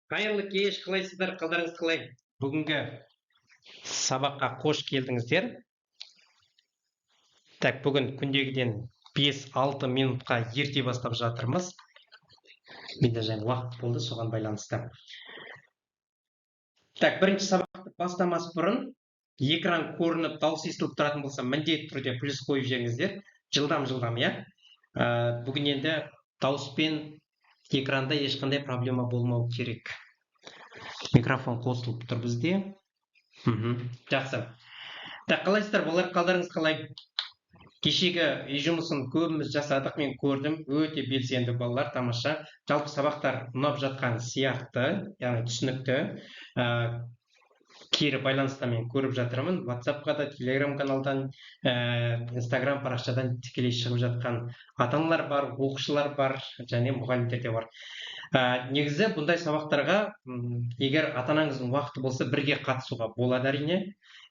Қайырлы кеш, қалайсыздар, қалдарыңыз қалай? Бүгінгі сабаққа қош келдіңіздер. Так, бүгін күндегіден 5-6 минутқа ерте бастап жатырмыз. Менде жаңа уақыт болды, соған байланысты. Так, бірінші сабақты бастамас бұрын экран көрініп, дауыс естіліп тұратын болса, міндетті түрде плюс қойып жіберіңіздер. Жылдам-жылдам, иә? Бүгін енді дауыспен экранда ешқандай проблема болмау керек. Микрофон қосылып тұр бізде. Жақсы. Так, қалайсыздар, балалар, қалдарыңыз қалай? Кешегі үй жұмысын көбіміз жасадық, мен көрдім. Өте белсенді балалар, тамаша. Жалпы сабақтар ұнап жатқан сияқты, яғни түсінікті. Кері байланыста мен көріп жатырмын. WhatsApp-қа да, Telegram каналдан, Instagram парақшадан тікелей шығып жатқан ата-аналар бар, оқушылар бар және мұғалімдер де бар. Негізі бұндай сабақтарға, егер ата-анаңыздың уақыты болса, бірге қатысуға болады әрине.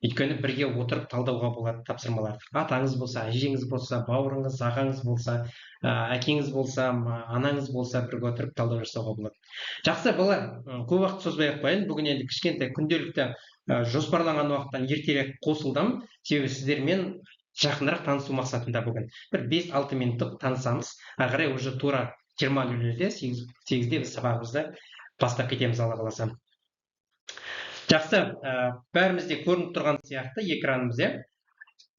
Өйткені бірге отырып талдауға болады тапсырмаларды. Атаңыз болса, әжеңіз болса, бауырыңыз, ағаңыз болса, әкеңіз болса, анаңыз болса, бірге отырып талдау жасауға болады. Жақсы, балалар, көп уақыт созбай ақ қояйын. Бүгін енді кішкентай күнделікті, жоспарланған уақыттан ертерек қосылдым. Себебі сіздермен жақынырақ танысу мақсатында бүгін бір 5-6 минуттық танысамыз. Ары қарай уже тура жиырма нөл нөлде, сегізде біз сабағымызды бастап кетеміз, Алла қаласа. Жақсы, бәрімізде көрініп тұрған сияқты экранымыз, иә?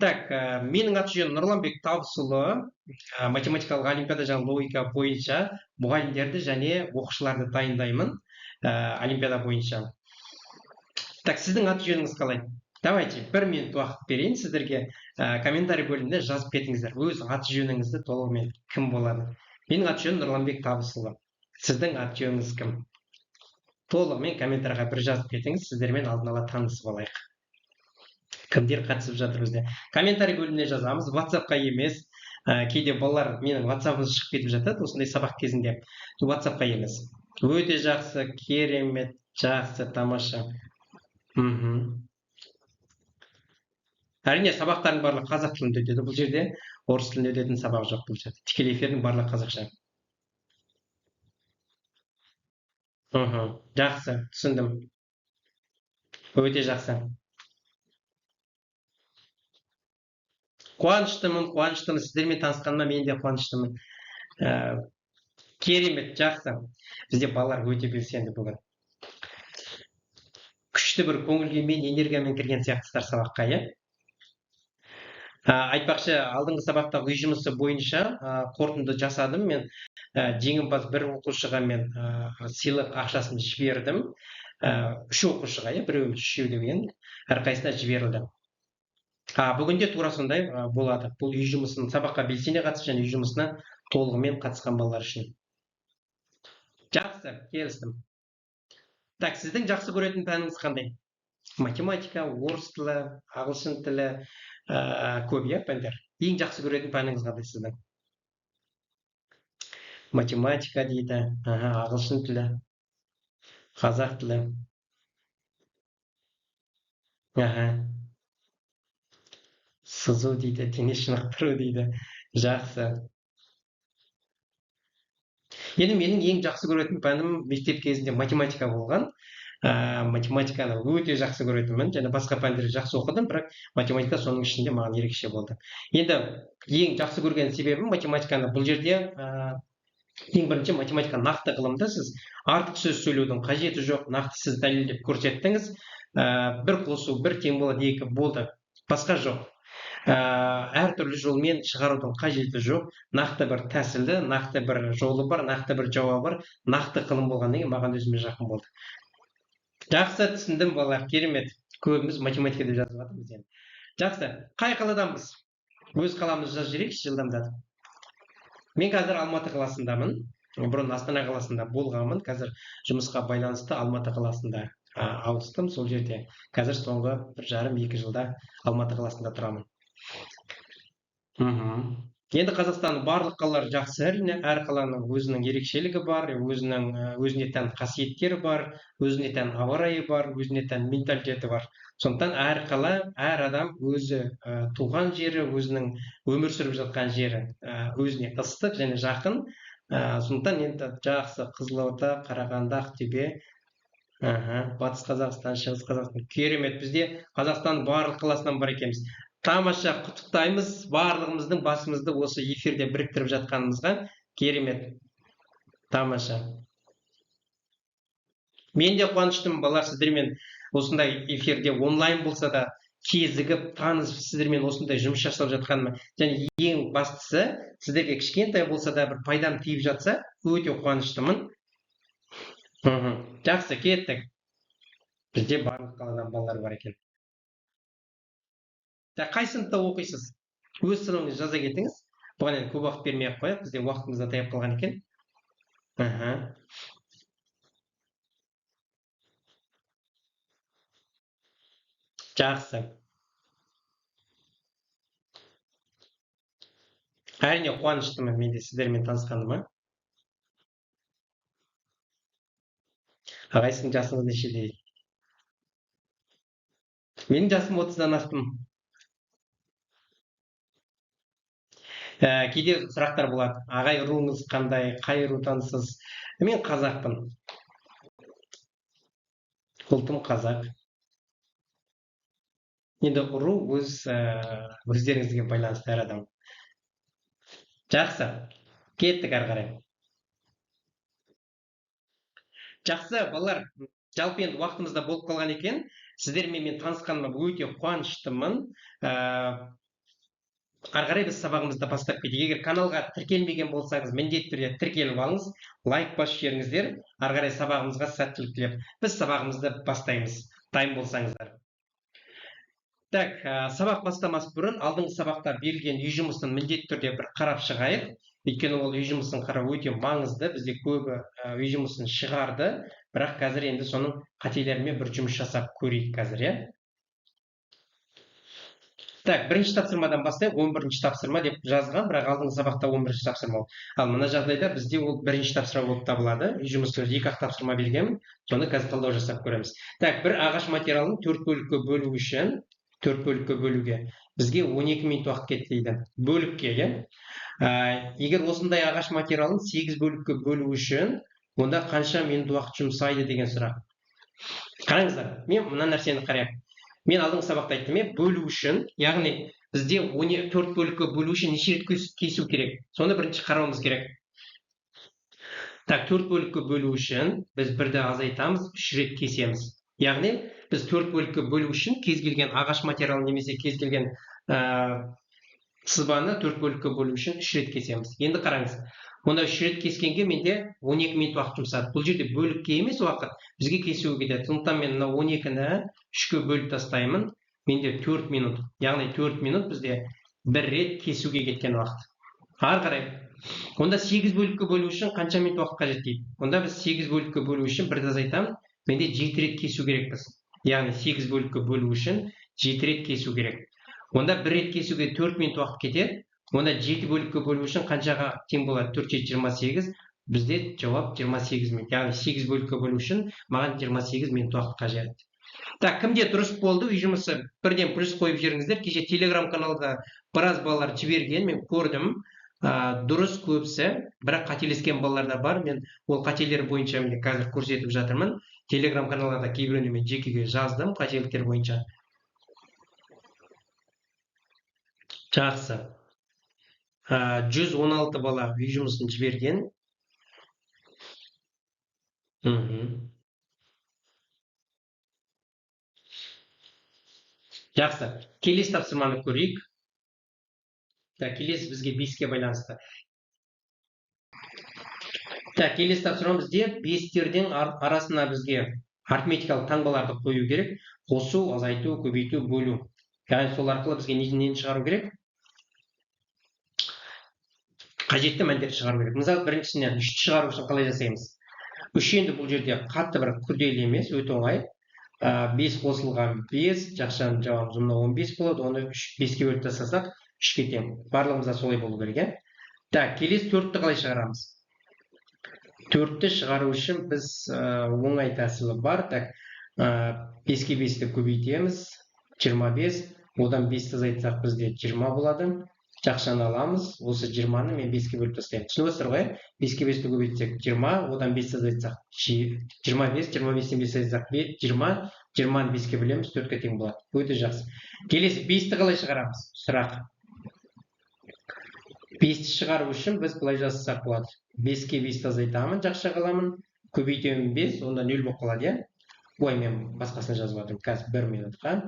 Так, менің аты жөнім Нұрланбек Табысұлы, математикалық олимпиада және логика бойынша мұғалімдерді және оқушыларды дайындаймын, олимпиада бойынша. Так, сіздің аты жөніңіз қалай? Давайте бір минут уақыт берейін сіздерге, комментарий бөлімінде жазып кетіңіздер. Өз аты жөніңізді толығымен кім болады? Менің аты жөнім Нұрланбек Табысұлы. Сіздің аты жөніңіз кім? Толығымен комментарийға бір жазып кетіңіз, сіздермен алдын ала танысып алайық. Кімдер қатысып жатыр бізде? Комментарий бөліміне жазамыз, WhatsApp-қа емес. Кейде балалар менің WhatsApp-ым шығып кетіп жатады осындай сабақ кезінде. WhatsApp-қа емес. Өте жақсы, керемет, жақсы, тамаша. Әрине, сабақтардың барлығы қазақ тілінде өтеді бұл жерде. Орыс тілінде өтетін сабақ жоқ бұл жерде. Тікелей эфирдің барлығы қазақша. Жақсы, түсіндім. Өте жақсы. Қуаныштымын, қуаныштымын. Сіздермен танысқаныма мен де қуаныштымын. Керемет, жақсы. Бізде балалар өте белсенді бүгін. Күшті бір көңіл күймен, энергиямен кірген сияқтысыздар сабаққа, иә? Айтпақшы, алдыңғы сабақтағы үй жұмысы бойынша, қорытынды жасадым мен. Жеңімпаз бір оқушыға мен, сыйлық ақшасын жібердім. Үш оқушыға, иә, біреу емес, үшеу деген, әрқайсысына жіберілді. Бүгінде тура сондай, болады. Бұл үй жұмысын сабаққа белсене қатысып және үй жұмысына толығымен қатысқан балалар үшін. Жақсы, келістім. Так, сіздің жақсы көретін пәніңіз қандай? Математика, орыс тілі, ағылшын тілі, көп, иә, пәндер. Ең жақсы көретін пәніңіз қандай сіздің? Математика дейді, ағылшын тілі, қазақ тілі. Сызу дейді, дене шынықтыру дейді. Жақсы. Енді менің ең жақсы көретін пәнім мектеп кезінде математика болған. Математиканы өте жақсы көретінмін және басқа пәндерді жақсы оқыдым, бірақ математика соның ішінде маған ерекше болды. Енді ең жақсы көрген себебім математиканы бұл жерде, ең бірінші математика нақты ғылымда сіз артық сөз сөйлеудің қажеті жоқ, нақты сіз дәлелдеп көрсеттіңіз. Бір қосу бір тең болады екі болды, басқа жоқ. Әртүрлі жолмен шығарудың қажеті жоқ, нақты бір тәсілді, нақты бір жолы бар, нақты бір жауабы бар, нақты ғылым болғаннан кейін маған өзіме жақын болды. Жақсы, түсіндім балалар, керемет. Көбіміз математика деп жазып жатырмыз енді. Жақсы, қай қаладанбыз? Өз қаламызды жазып жіберейікші жылдамдатып. Мен қазір Алматы қаласындамын. Бұрын Астана қаласында болғанмын. Қазір жұмысқа байланысты Алматы қаласында, ауыстым. Сол жерде қазір соңғы бір жарым, екі жылда Алматы қаласында тұрамын. Енді Қазақстанның барлық қалалары жақсы әрине, әр қаланың өзінің ерекшелігі бар, өзіне тән қасиеттері бар, өзіне тән ауа райы бар, өзіне тән менталитеті бар. Сондықтан әр қала, әр адам өзі, туған жері, өзінің өмір сүріп жатқан жері, өзіне ыстық және жақын. Сондықтан енді жақсы Қызылорда, Қарағанды, Ақтөбе, Батыс Қазақстан, Шығыс Қазақстан. Керемет, бізде Қазақстанның барлық қаласынан бар екенбіз. Тамаша, құттықтаймыз барлығымыздың басымызды осы эфирде біріктіріп жатқанымызға. Керемет, тамаша. Мен де қуаныштымын, балалар, сіздермен осындай эфирде онлайн болса да кезігіп, танысып, сіздермен осындай жұмыс жасап жатқаныма. Және ең бастысы, сіздерге кішкентай болса да бір пайдам тиіп жатса, өте қуаныштымын. Жақсы, кеттік. Бізде барлық қаладан балалар бар екен. Қай сыныпта оқисыз? Өз сыныбыңызды жаза кетіңіз. Бұған енді көп уақыт бермей ақ қояйық, бізде уақытымыз да таяп қалған екен. Жақсы. Әрине қуаныштымын мен де сіздермен танысқаныма. Ағай, сіздің жасыңыз нешеде? Менің жасым 30-дан астым. Кейде сұрақтар болады. Ағай, руыңыз қандай, қай рудансыз? Мен қазақпын. Ұлтым қазақ. Енді ру өздеріңізге байланысты әр адам. Жақсы, кеттік ары қарай. Жақсы, балалар, жалпы енді уақытымыз да болып қалған екен. Сіздермен мен танысқаныма өте қуаныштымын. Ары қарай біз сабағымызды бастап кетейік. Егер каналға тіркелмеген болсаңыз, міндетті түрде тіркеліп алыңыз, лайк басып жіберіңіздер. Ары қарай сабағымызға сәттілік тілеп, біз сабағымызды бастаймыз. Дайын болсаңыздар. Так, сабақ бастамас бұрын алдыңғы сабақта берілген үй жұмысын міндетті түрде бір қарап шығайық. Өйткені ол үй жұмысын қарау өте маңызды. Бізде көбі үй жұмысын шығарды, бірақ қазір енді соның қателерімен бір жұмыс жасап көрейік қазір, иә? Так, бірінші тапсырмадан бастайық. 11-ші тапсырма деп жазған, бірақ алдыңғы сабақта 11-ші тапсырма ол. Ал мына жағдайда бізде ол бірінші тапсырма болып табылады. Үй жұмысы өзі екі ақ тапсырма бергенмін, соны қазір талдау жасап көреміз. Так, бір ағаш материалын 4 бөлікке бөлу үшін, 4 бөлікке бөлуге бізге 12 минут уақыт кетті дейді. Бөлікке, иә? Егер осындай ағаш материалын 8 бөлікке бөлу үшін, онда қанша минут уақыт жұмсайды деген сұрақ. Қараңыздар, мен мына нәрсені қарайық. Мен алдыңғы сабақта айттым, мен бөлу үшін, яғни бізде 4 бөлікке бөлу үшін неше рет кесу керек? Соны бірінші қарауымыз керек. Так, 4 бөлікке бөлу үшін біз бірді азайтамыз, 3 рет кесеміз. Яғни біз 4 бөлікке бөлу үшін кез келген ағаш материалын немесе кез келген сызбаны 4 бөлікке бөлу үшін 3 рет кесеміз. Енді қараңыз, онда 3 рет кескенге менде 12 минут уақыт жұмсады. Бұл жерде бөлікке емес уақыт, бізге кесуге кетеді. Сондықтан мен мына 12-ні 3-ке бөліп тастаймын. Менде 4 минут. Яғни 4 минут бізде бір рет кесуге кеткен уақыт. Ары қарай. Онда 8 бөлікке бөлу үшін қанша минут уақыт қажет дейді. Онда біз 8 бөлікке бөлу үшін бірді азайтамыз. Менде 7 рет кесу керекпіз. Яғни 8 бөлікке бөлу үшін 7 рет кесу керек. Онда бір рет кесуге 4 минут уақыт кетеді. Онда 7 бөлікке бөлу үшін қаншаға тең болады? 4 жеті жиырма сегіз. Бізде жауап 28 минут. Яғни 8 бөлікке бөлу үшін маған 28 минут уақыт қажет. Так, кімде дұрыс болды? Үй жұмысы бірден плюс қойып жіберіңіздер. Кеше Telegram каналда біраз балалар жіберген, мен көрдім. Дұрыс көбісі, бірақ қателескен балалар да бар. Мен ол қателер бойынша міне қазір көрсетіп жатырмын. Telegram каналда да кейбіреуіне мен жекеге жаздым қателіктер бойынша. Жақсы. 116 бала үй жұмысын жіберген. Жақсы. Келесі тапсырманы көрейік. Так, келесі бізге 5-ке байланысты. Так, келесі тапсырма бізде 5-тердің арасына бізге арифметикалық таңбаларды қою керек. Қосу, азайту, көбейту, бөлу. Яғни сол арқылы бізге нені шығару керек? Қажетті мәндерді шығару керек. Мысалы, біріншісінен 3-ті шығару үшін қалай жасаймыз? 3 енді бұл жерде қатты бір күрделі емес, өте оңай. 5 қосылған 5, жақшаның жауабымыз мына 15 болады. Оны 5-ке бөліп тастасақ, 3-ке тең. Барлығымызда солай болу керек, иә? Так, келесі 4-ті қалай шығарамыз? 4-ті шығару үшін біз оңай тәсілі бар. Так, 5-ке 5-ті көбейтеміз, 25. Одан 5-ті азайтсақ, бізде 20 болады. Жақшаны аламыз, осы 20-ны мен 5-ке бөліп тастаймын. Түсініп отырсыздар ғой, 5-ке 5-ті көбейтсек 20, одан 5 азайтсақ 25, 25-тен 5 азайтсақ 20, 20-ны 5-ке бөлеміз, 4-ке тең болады. Өте жақсы. Келесі 5-ті қалай шығарамыз? Сұрақ. 5-ті шығару үшін біз былай жазсақ болады. 5-ке 5-ті азайтамын, жақша қаламын, көбейтемін 5, онда 0 болып қалады, иә? Ой, мен басқасын жазып жатырмын. Қазір 1 минутқа.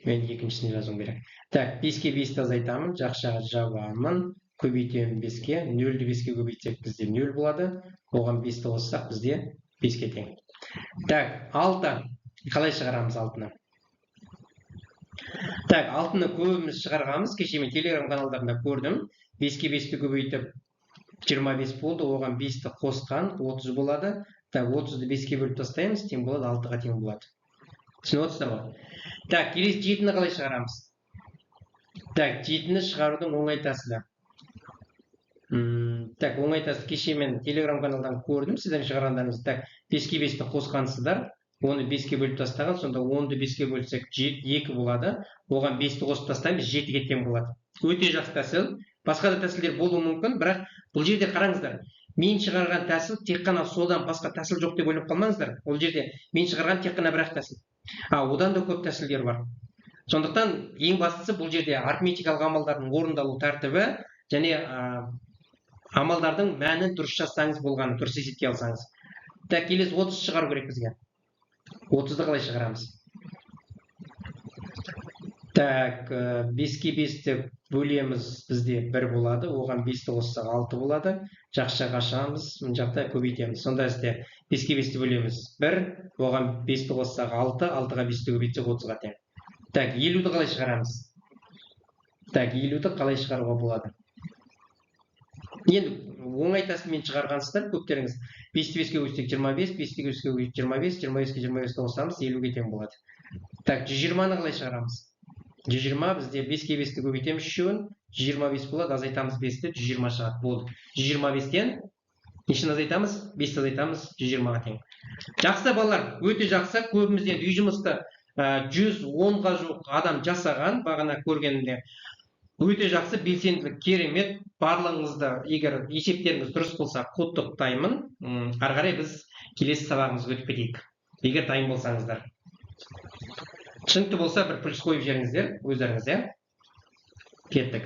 Мен екіншісін жазуым керек. Так, 5-ке 5-ті азайтамын, жақшаға жабамын, көбейтемін 5-ке, 0-ді 5-ке көбейтсек бізде 0 болады, оған 5-ті қоссақ бізде 5-ке тең. Так, 6. Қалай шығарамыз 6-ны? Так, 6-ны көбіміз шығарғанбыз. Кеше мен Telegram каналдарында көрдім. 5-ке 5-ті көбейтіп 25 болды, оған 5-ті қосқан 30 болады. Так, 30-ды 5-ке бөліп тастаймыз, тең болады, 6-ға тең болады. Түсініп отырсыздар ғой? Так, келесі 7-ні қалай шығарамыз? Так, 7-ні шығарудың оңай тәсілі. Так, оңай тәсіл кеше мен Telegram каналдан көрдім, сіздердің шығарғандарыңызды. Так, 5-ке 5-ті қосқансыздар, оны 5-ке бөліп тастаған, сонда 10-ды 5-ке бөлсек 2 болады, оған 5-ті қосып тастаймыз, 7-ге тең болады. Өте жақсы тәсіл. Басқа да тәсілдер болуы мүмкін, бірақ бұл жерде қараңыздар, мен шығарған тәсіл тек қана содан басқа тәсіл жоқ деп ойлап қалмаңыздар. Ол жерде мен шығарған тек қана бір-ақ тәсіл. Одан да көп тәсілдер бар. Сондықтан ең бастысы бұл жерде арифметикалық амалдардың орындалу тәртібі және амалдардың мәнін дұрыс жазсаңыз болғаны, дұрыс есепке алсаңыз. Так, келесі 30 шығару керек бізге. 30-ды қалай шығарамыз? Так, 5-ке 5-ті бөлеміз, бізде 1 болады, оған 5-ті қоссақ 6 болады. Жақшаға ашамыз, мына жақта көбейтеміз. Сонда бізде 5-ке 5-ті бөлеміз 1, оған 5-ті қоссақ 6, 6-ға 5-ті көбейтсек 30-ға тең. Так, 50-ді қалай шығарамыз? Так, 50-ді қалай шығаруға болады? Енді оңай тәсілмен шығарғансыздар көптеріңіз. 5-ті 5-ке көбейтсек 25, 5-ті 5-ке көбейтсек 25, 25-ке 25-ті қосамыз, 50-ге тең болады. Так, 120-ны қалай шығарамыз? 120 бізде 5-ке 5-ті көбейтеміз үшеуін, 125 болады, азайтамыз 5-ті, 120 шығады. Болды. 125-тен нешені азайтамыз? 5-ті азайтамыз, 120-ға тең. Жақсы балалар, өте жақсы. Көбіміз енді үй жұмысты 110-ға жуық адам жасаған, бағана көргенімде. Өте жақсы, белсенділік керемет. Барлығыңызды, егер есептеріңіз дұрыс болса, құттықтаймын. Ары қарай біз келесі сабағымызға өтіп кетейік. Егер дайын болсаңыздар. Түсінікті болса, бір плюс қойып жіберіңіздер өздеріңіз, иә? Кеттік.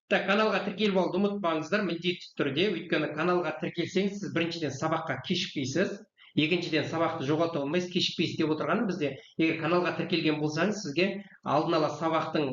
Так, каналға тіркеліп алуды ұмытпаңыздар міндетті түрде, өйткені каналға тіркелсеңіз, сіз біріншіден сабаққа кешікпейсіз, екіншіден сабақты жоғалта алмайсыз. Кешікпейсіз деп отырғаным, бізде егер каналға тіркелген болсаңыз, сізге алдын ала сабақтың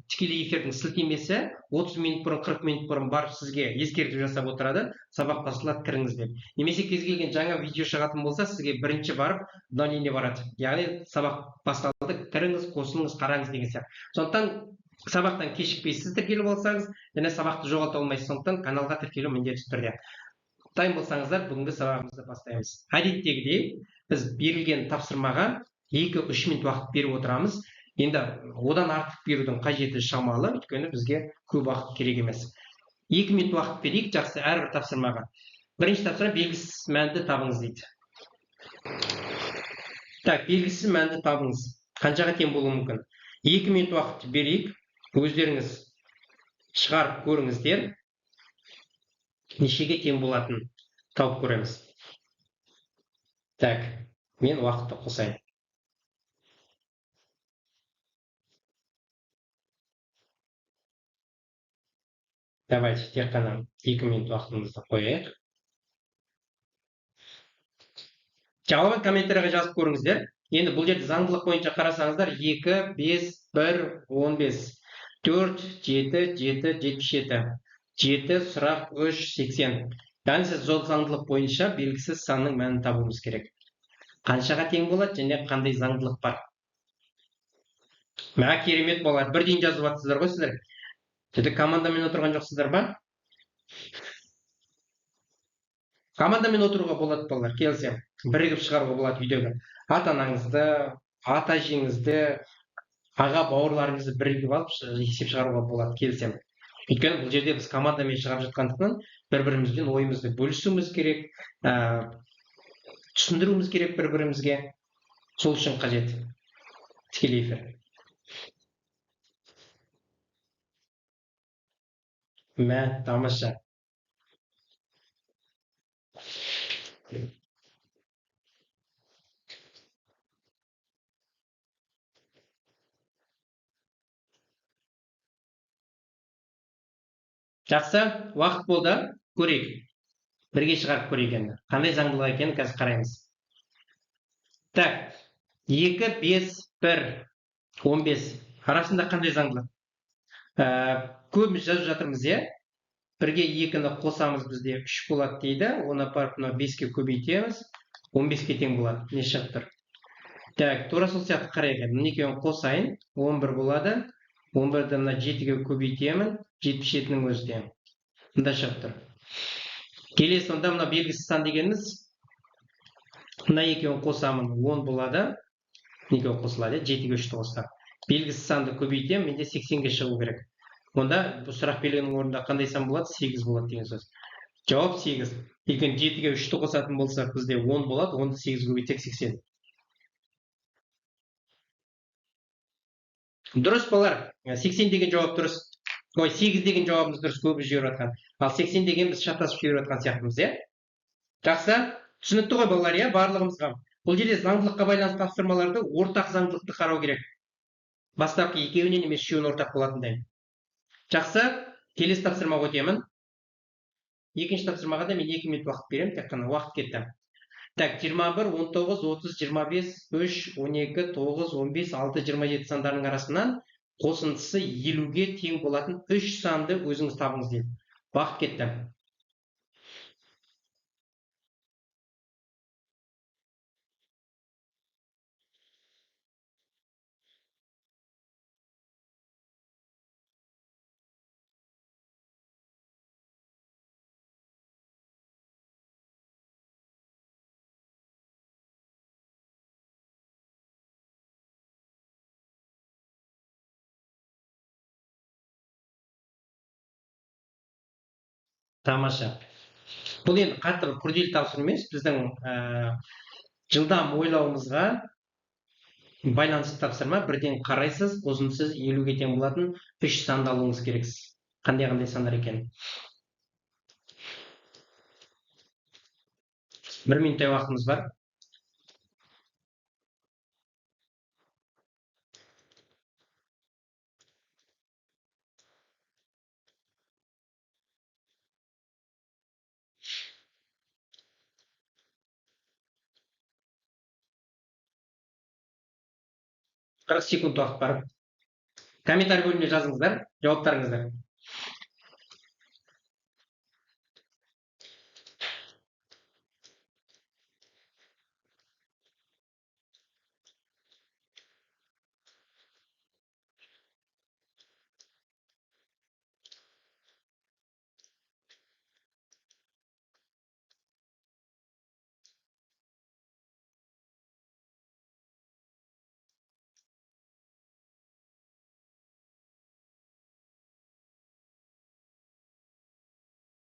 тікелей эфирдің сілтемесі 30 минут бұрын, 40 минут бұрын барып сізге ескерту жасап отырады, сабақ басталады, кіріңіз деп. Немесе кез келген жаңа видео шығатын болса, сізге бірінші барып уведомление барады, яғни сабақ басталды, кіріңіз, қосылыңыз, қараңыз деген сияқты. Сондықтан сабақтан кешікпейсіз тіркеліп алсаңыз, және сабақты жоғалта алмайсыз. Сондықтан каналға тіркелу міндетті түрде. Дайын болсаңыздар, бүгінгі сабағымызды бастаймыз. Әдеттегідей біз берілген тапсырмаға 2-3 минут уақыт беріп отырамыз. Енді одан артық берудің қажеті шамалы, өйткені бізге көп уақыт керек емес. 2 минут уақыт берейік, жақсы, әрбір тапсырмаға. Бірінші тапсырма белгісіз мәнді табыңыз дейді. Так, белгісіз мәнді табыңыз. Қаншаға тең болуы мүмкін? 2 минут уақыт берейік, өздеріңіз шығарып көріңіздер. Нешеге тең болатын тауып көреміз. Так, мен уақытты қосайын. Давайте тек қана 2 минут уақытымызды қояйық. Жауабын комментарийға жазып көріңіздер. Енді бұл жерде заңдылық бойынша қарасаңыздар, 2, 5, 1, 15, 4, 7, 7, 77, 7, сұрақ 3, 80. Яғни сіз сол заңдылық бойынша белгісіз санның мәнін табуымыз керек. Қаншаға тең болады және қандай заңдылық бар? Мә, керемет болады. Бірден жазып жатсыздар ғой сіздер. Және командамен отырған жоқсыздар ба? Командамен отыруға болады балалар, келісемін. Бірігіп шығаруға болады үйдегі. Ата-анаңызды, ата-әжеңізді, аға бауырларыңызды бірігіп алып есеп шығаруға болады, келісемін. Өйткені бұл жерде біз командамен шығарып жатқандықтан бір-бірімізбен ойымызды бөлісуіміз керек, түсіндіруіміз керек бір-бірімізге. Сол үшін қажет тікелей эфир. Мә, тамаша. Жақсы, уақыт болды. Көрейік. Бірге шығарып көрейік енді. Қандай заңдылық екенін қазір қараймыз. Так, 2, 5, 1, 15. Арасында қандай заңдылық? Көбіміз жазып жатырмыз, иә? Бірге 2-ні қосамыз, бізде 3 болады дейді. Оны апарып мынау 5-ке көбейтеміз. 15-ке тең болады. Не шығып тұр? Так, тура сол сияқты қарайық енді. Мына екеуін қосайын. 11 болады. 11-ді мына 7-ге көбейтемін. 77-нің өзі тең. Мында шығып тұр. Келесі онда мына белгісіз сан дегеніміз мына екеуін қосамын, 10 болады. Екеуі қосылады, 7-ге 3-ті қоссақ. Белгісіз санды көбейтемін, менде 80-ге шығу керек. Онда бұл сұрақ белгінің орнында қандай сан болады? 8 болады деген сөз. Жауап 8. Өйткені 7-ге 3-ті қосатын болсақ, бізде 10 болады, 10-ды 8 көбейтсек 80. Дұрыс, балалар. 80 деген жауап дұрыс. Ой, 8 деген жауабымыз дұрыс, көбі жіберіп жатқан. Ал 80 деген біз шатасып жіберіп жатқан сияқтымыз, иә? Жақсы, түсінікті ғой, балалар, иә, барлығымызға. Бұл жерде заңдылыққа байланысты тапсырмаларды ортақ заңдылықты қарау керек. Бастапқы екеуіне немесе үшеуіне ортақ болатындай. Жақсы, келесі тапсырмаға өтемін. Екінші тапсырмаға да мен 2 минут уақыт беремін, тек қана уақыт кетті. Так, 21, 19, 30, 25, 3, 12, 9, 15, 6, 27 сандарының арасынан қосындысы 50-ге тең болатын 3 санды өзіңіз табыңыз дейді. Уақыт кетті. Тамаша. Бұл енді қатты бір күрделі тапсырма емес, біздің жылдам ойлауымызға байланысты тапсырма. Бірден қарайсыз, қосындысы 50-ге тең болатын 3 санды алуыңыз керексіз. Қандай-қандай сандар екен? 1 минуттай уақытымыз бар. 40 секунд уақыт бар. Комментарий бөліміне жазыңыздар, жауаптарыңызды.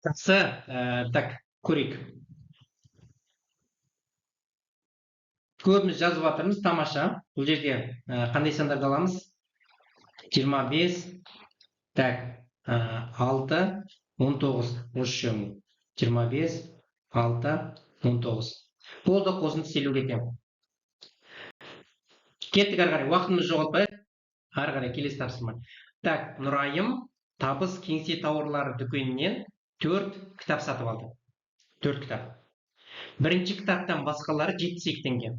Жақсы, так, көрейік. Көбіміз жазып жатырмыз, тамаша. Бұл жерде қандай сандарды аламыз? 25, так, 6, 19, осы үшеуін. 25, 6, 19. Болды, қосындысы 50-ге тең. Кеттік ары қарай, уақытымызды жоғалтпайық. Ары қарай келесі тапсырма. Так, Нұрайым табыс кеңсе тауарлары дүкенінен 4 кітап сатып алды. 4 кітап. Бірінші кітаптан басқалары 72 теңге.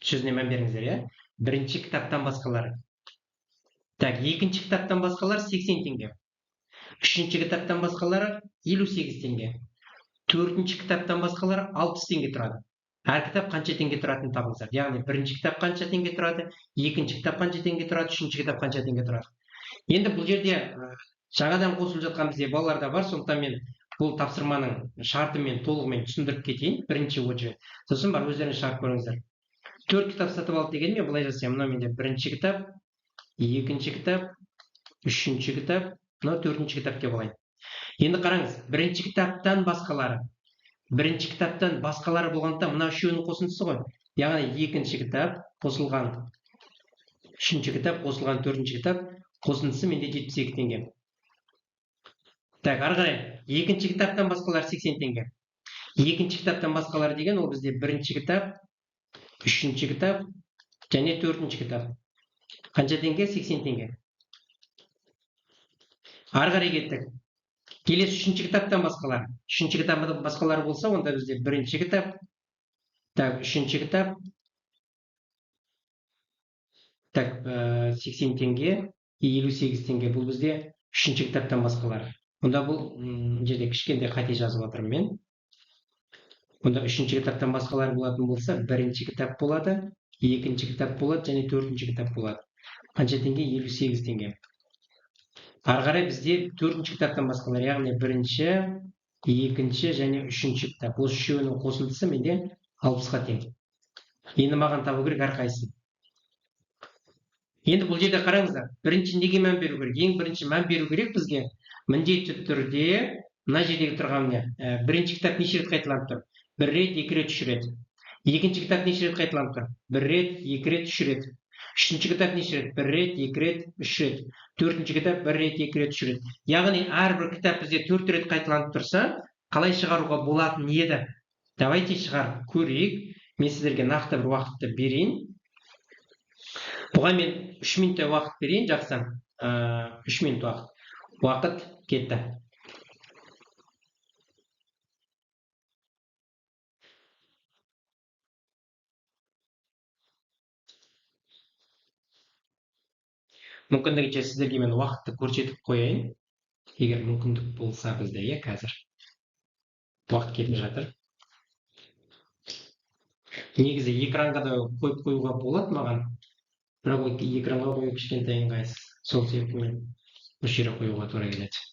Сөзіне мән беріңіздер, иә? Бірінші кітаптан басқалары. Так, екінші кітаптан басқалары 80 теңге. Үшінші кітаптан басқалары 58 теңге. Төртінші кітаптан басқалары 60 теңге тұрады. Әр кітап қанша теңге тұратынын табыңыздар. Яғни бірінші кітап қанша теңге тұрады, екінші кітап қанша теңге тұрады, үшінші кітап қанша теңге тұрады. Енді бұл жерде жаңадан қосылып жатқан бізде балалар да бар, сондықтан мен бұл тапсырманың шартымен толығымен түсіндіріп кетейін, бірінші очередь. Сосын барып өздеріңіз шығарып көріңіздер. 4 кітап сатып алды дегенмен мен былай жасаймын. Мынау менде бірінші кітап, екінші кітап, үшінші кітап, мынау төртінші кітап деп алайын. Енді қараңыз, бірінші кітаптан басқалары. Бірінші кітаптан басқалары болғандықтан мына үшеуінің қосындысы ғой. Яғни екінші кітап қосылған, үшінші кітап қосылған, төртінші кітап қосындысы менде 72 теңге. Так, ары қарай екінші кітаптан басқалар 80 теңге. Екінші кітаптан басқалар деген ол бізде бірінші кітап, үшінші кітап және төртінші кітап. Қанша теңге? 80 теңге. Ары қарай кеттік. Келесі үшінші кітаптан басқалар. Үшінші кітаптан басқалар болса, онда бізде бірінші кітап, так, үшінші кітап, так, 80 теңге, 58 теңге. Бұл бізде үшінші кітаптан басқалар. Онда бұл жерде кішкентай қате жазып жатырмын мен. Онда үшінші кітаптан басқалар болатын болса, бірінші кітап болады, екінші кітап болады және төртінші кітап болады. Қанша теңге? 58 теңге. Ары қарай бізде төртінші кітаптан басқалар, яғни бірінші, екінші және үшінші кітап. Осы үшеуінің қосындысы менде 60-қа тең. Енді маған табу керек әрқайсысын. Енді бұл жерде қараңыздар, бірінші неге мән беру керек? Ең бірінші мән беру керек бізге міндетті түрде мына жердегі тұрған не? Бірінші кітап неше рет қайталанып тұр? 1 рет, 2 рет, 3 рет. Екінші кітап неше рет қайталанып тұр? 1 рет, 2 рет, 3 рет. Үшінші кітап неше рет? 1 рет, 2 рет, 3 рет. Төртінші кітап 1 рет, 2 рет, 3 рет. Яғни әрбір кітап бізде 4 рет қайталанып тұрса, қалай шығаруға болатын еді? Давайте шығарып көрейік. Мен сіздерге нақты бір уақытты берейін. Бұған мен 3 минуттай уақыт берейін, жақсы. 3 минут уақыт. Уақыт кетті. Мүмкіндігінше сіздерге мен уақытты көрсетіп қояйын. Егер мүмкіндік болса бізде, иә, қазір. Уақыт кетіп жатыр. Негізі экранға да қойып қоюға болады маған. Бірақ ол экранға қою кішкентай ыңғайсыз. Сол себепті мен осы жерге қоюға тура келеді.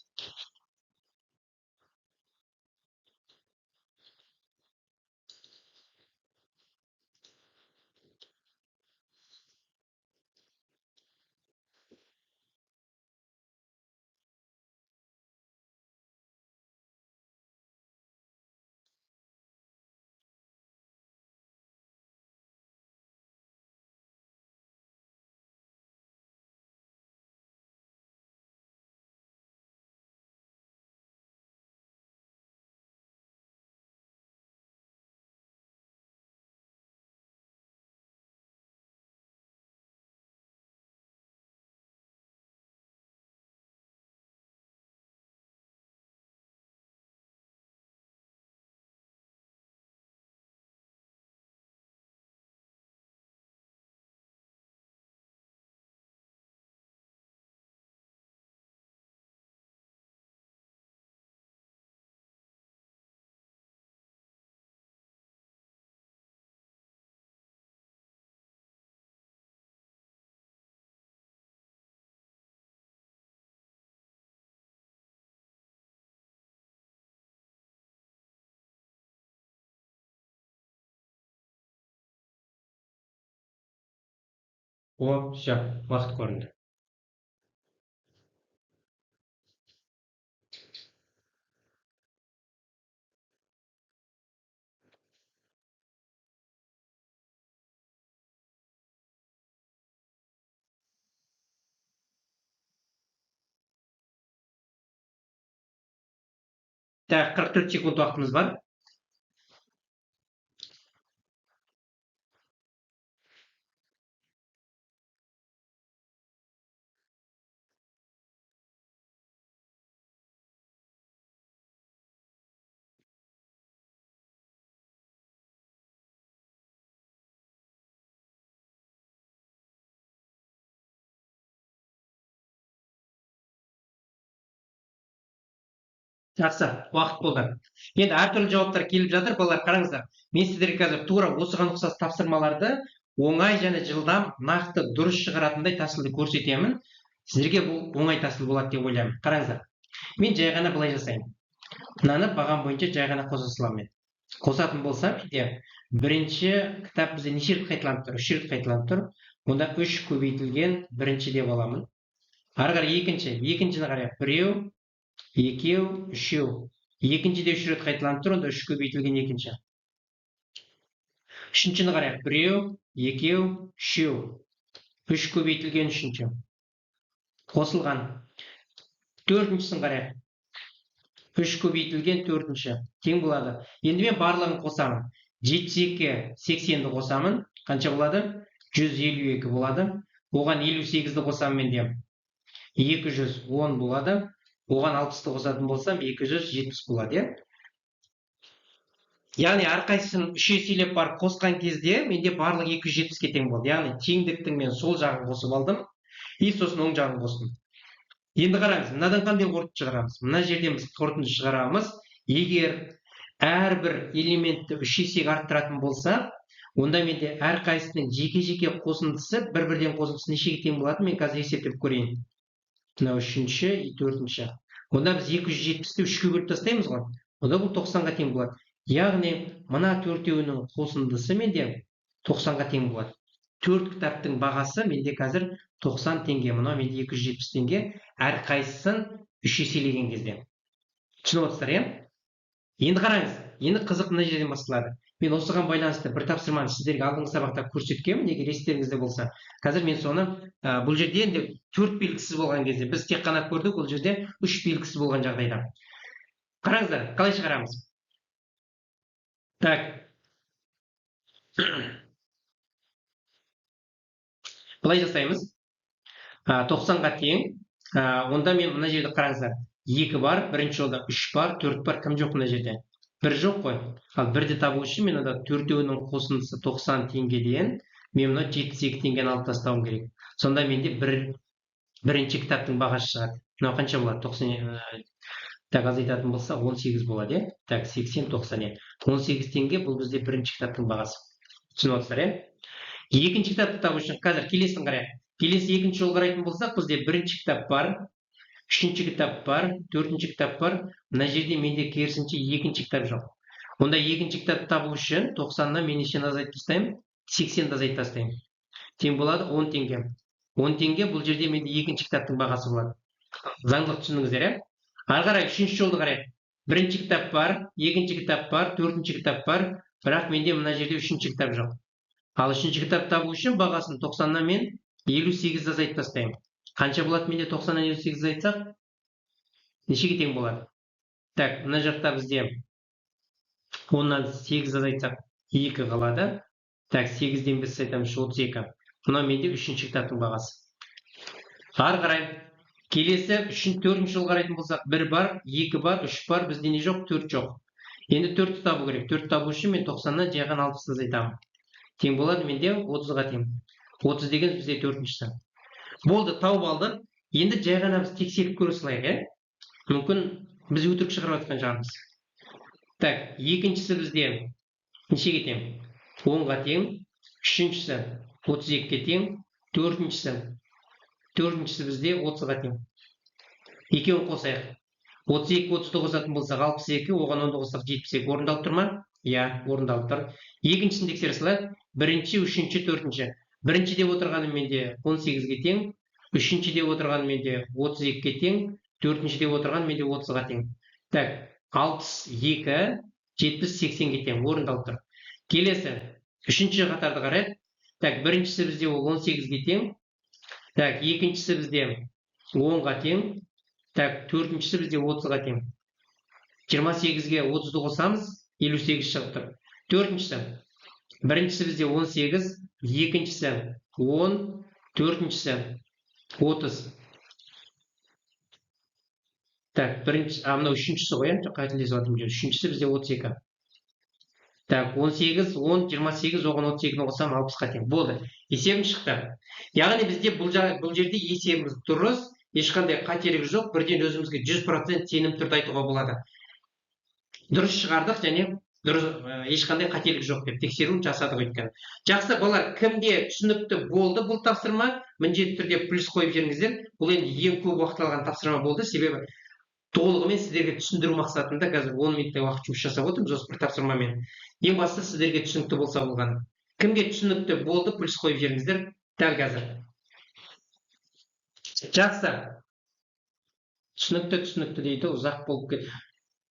О, все, уақыт көрінді. Так, 44 секунд уақытымыз бар. Жақсы, уақыт болды. Енді әртүрлі жауаптар келіп жатыр, балалар, қараңыздар. Мен сіздерге қазір тура осыған ұқсас тапсырмаларды оңай және жылдам, нақты, дұрыс шығаратындай тәсілді көрсетемін. Сіздерге бұл оңай тәсіл болады деп ойлаймын. Қараңыздар. Мен жай ғана былай жасайын. Мынаны бағам бойынша жай ғана қоса саламын мен. Қосатын болсам, менде бірінші кітап бізде неше рет қайталанып тұр? 3 рет қайталанып тұр. Онда 3 көбейтілген бірінші деп аламын. Ары қарай екінші, екіншіні қарайық. Біреу, екеу, үшеу. Екіншіде 3 рет қайталанып тұр, онда 3 көбейтілген екінші. Үшіншіні қарайық. Біреу, екеу, үшеу. 3 көбейтілген үшінші. Қосылған. Төртіншісін қарайық. 3 көбейтілген төртінші тең болады. Енді мен барлығын қосамын. 72-ге 80-ді қосамын. Қанша болады? 152 болады. Оған 58-ді қосамын менде 210 болады. Оған 60-ты қосатын болсам 270 болады, иә? Яғни әрқайсысын үш еселеп барып қосқан кезде менде барлығы 270-ке тең болды. Яғни теңдіктің мен сол жағын қосып алдым, и сосын оң жағын қостым. Енді қараңыз, мынадан қандай қорытынды шығарамыз? Мына жерден біз қорытынды шығарамыз. Егер әрбір элементті үш есеге арттыратын болсақ, онда менде әрқайсысының жеке-жеке қосындысы, бір-бірден қосындысы нешеге тең болатын, мен қазір есептеп көрейін. Мынау үшінші и төртінші. Онда біз 270-ті үшке бөліп тастаймыз ғой. Онда бұл 90-ға тең болады. Яғни мына төртеуінің қосындысы менде 90-ға тең болады. Төрт кітаптың бағасы менде қазір 90 теңге, мынау менде 270 теңге, әрқайсысын үш еселеген кезде. Түсініп отырсыздар, иә? Енді қараңыз, енді қызық мына жерден басталады. Мен осыған байланысты бір тапсырманы сіздерге алдыңғы сабақта көрсеткенмін, егер естеріңізде болса. Қазір мен соны, бұл жерде енді төрт белгісіз болған кезде, біз тек қана көрдік, ол жерде үш белгісіз болған жағдайда. Қараңыздар, қалай шығарамыз? Так. Былай жасаймыз. 90-ға тең. Онда мен мына жерде қараңыздар. 2 бар, бірінші жолда 3 бар, 4 бар, кім жоқ мына жерде? 1 жоқ қой. Ал 1-ді табу үшін мен онда төртеуінің қосындысы 90 теңгеден мен мына 72 теңгені алып тастауым керек. Сонда менде бірінші кітаптың бағасы шығады. Мынау қанша болады? 90, так, азайтатын болса 18 болады, иә? Так, 80, 90, иә. 18 теңге бұл бізде бірінші кітаптың бағасы. Түсініп отырсыздар, иә? Екінші кітапты табу үшін қазір келесін қарайық. Келесі екінші жол қарайтын болсақ, бізде бірінші кітап бар, үшінші кітап бар, төртінші кітап бар. Мына жерде менде керісінше екінші кітап жоқ. Онда екінші кітапты табу үшін 90-нан мен нешені азайтып тастаймын? 80-ді азайтып тастаймын. Тең болады 10 теңге. 10 теңге бұл жерде менде екінші кітаптың бағасы болады. Заңдылық түсіндіңіздер, иә? Ары қарай үшінші жолды қарайық. Бірінші кітап бар, екінші кітап бар, төртінші кітап бар, бірақ менде мына жерде үшінші кітап жоқ. Ал үшінші кітап табу үшін бағасын 90-нан мен 58-ді азайтып тастаймын. Қанша болады менде 90-нан 58 азайтсақ? Нешеге тең болады? Так, мына жақта бізде 10-нан 8 азайтсақ 2 қалады. Так, 8-ден 5 азайтамыз, 32. Мынау менде үшінші кітаптың бағасы. Ары қарай келесі төртінші жол қарайтын болсақ, 1 бар, 2 бар, 3 бар, бізде не жоқ? 4 жоқ. Енді 4-ті табу керек. 4 табу үшін мен 90-нан жай ғана 60-ты азайтамын. Тең болады менде 30-ға тең. 30 деген бізде төртіншісі. Болды, тауып алдық. Енді жай ғана біз тексеріп көре салайық, иә? Мүмкін біз өтірік шығарып жатқан шығармыз. Так, екіншісі бізде нешеге тең? 10-ға тең. Үшіншісі 32-ге тең. Төртіншісі бізде 30-ға тең. Екеуін қосайық. 32 30-ды қосатын болсақ 62, оған 10-ды қоссақ 72. Орындалып тұр ма? Иә, орындалып тұр. Екіншісін тексере салайық. Бірінші, үшінші, төртінші. Бірінші деп отырғаным менде 18-ге тең, үшінші деп отырғаным менде 32-ге тең, төртінші деп отырғаным менде 30-ға тең. Так, 62, 70, 80-ге тең, орындалып тұр. Келесі, үшінші қатарды қарайық. Так, біріншісі бізде ол 18-ге тең. Так, екіншісі бізде 10-ға тең. Так, төртіншісі бізде 30-ға тең. 28-ге 30-ды қосамыз, 58 шығып тұр. Төртіншісі. Біріншісі бізде 18, екіншісі 10, төртіншісі 30. Так, бірінші, мынау үшіншісі ғой, иә? Қателесіп жатырмын. Үшіншісі бізде 32. Так, 18, 10, 28, оған 32-ні қосамын, 60-қа тең. Болды. Есебім шықты. Яғни бізде бұл жерде есебіміз дұрыс, ешқандай қателік жоқ, бірден өзімізге 100% сенім түрде айтуға болады. Дұрыс шығардық және дұрыс, ешқандай қателік жоқ деп тексеруін жасадық өйткені. Жақсы, балалар, кімде түсінікті болды бұл тапсырма, міндетті түрде плюс қойып жіберіңіздер. Бұл енді ең көп уақыт алған тапсырма болды, себебі толығымен сіздерге түсіндіру мақсатында қазір 10 минуттай уақыт жұмыс жасап отырмыз осы бір тапсырмамен. Ең бастысы сіздерге түсінікті болса болғаны. Кімге түсінікті болды, плюс қойып жіберіңіздер дәл қазір. Жақсы. Түсінікті, түсінікті дейді, ұзақ болып кетті.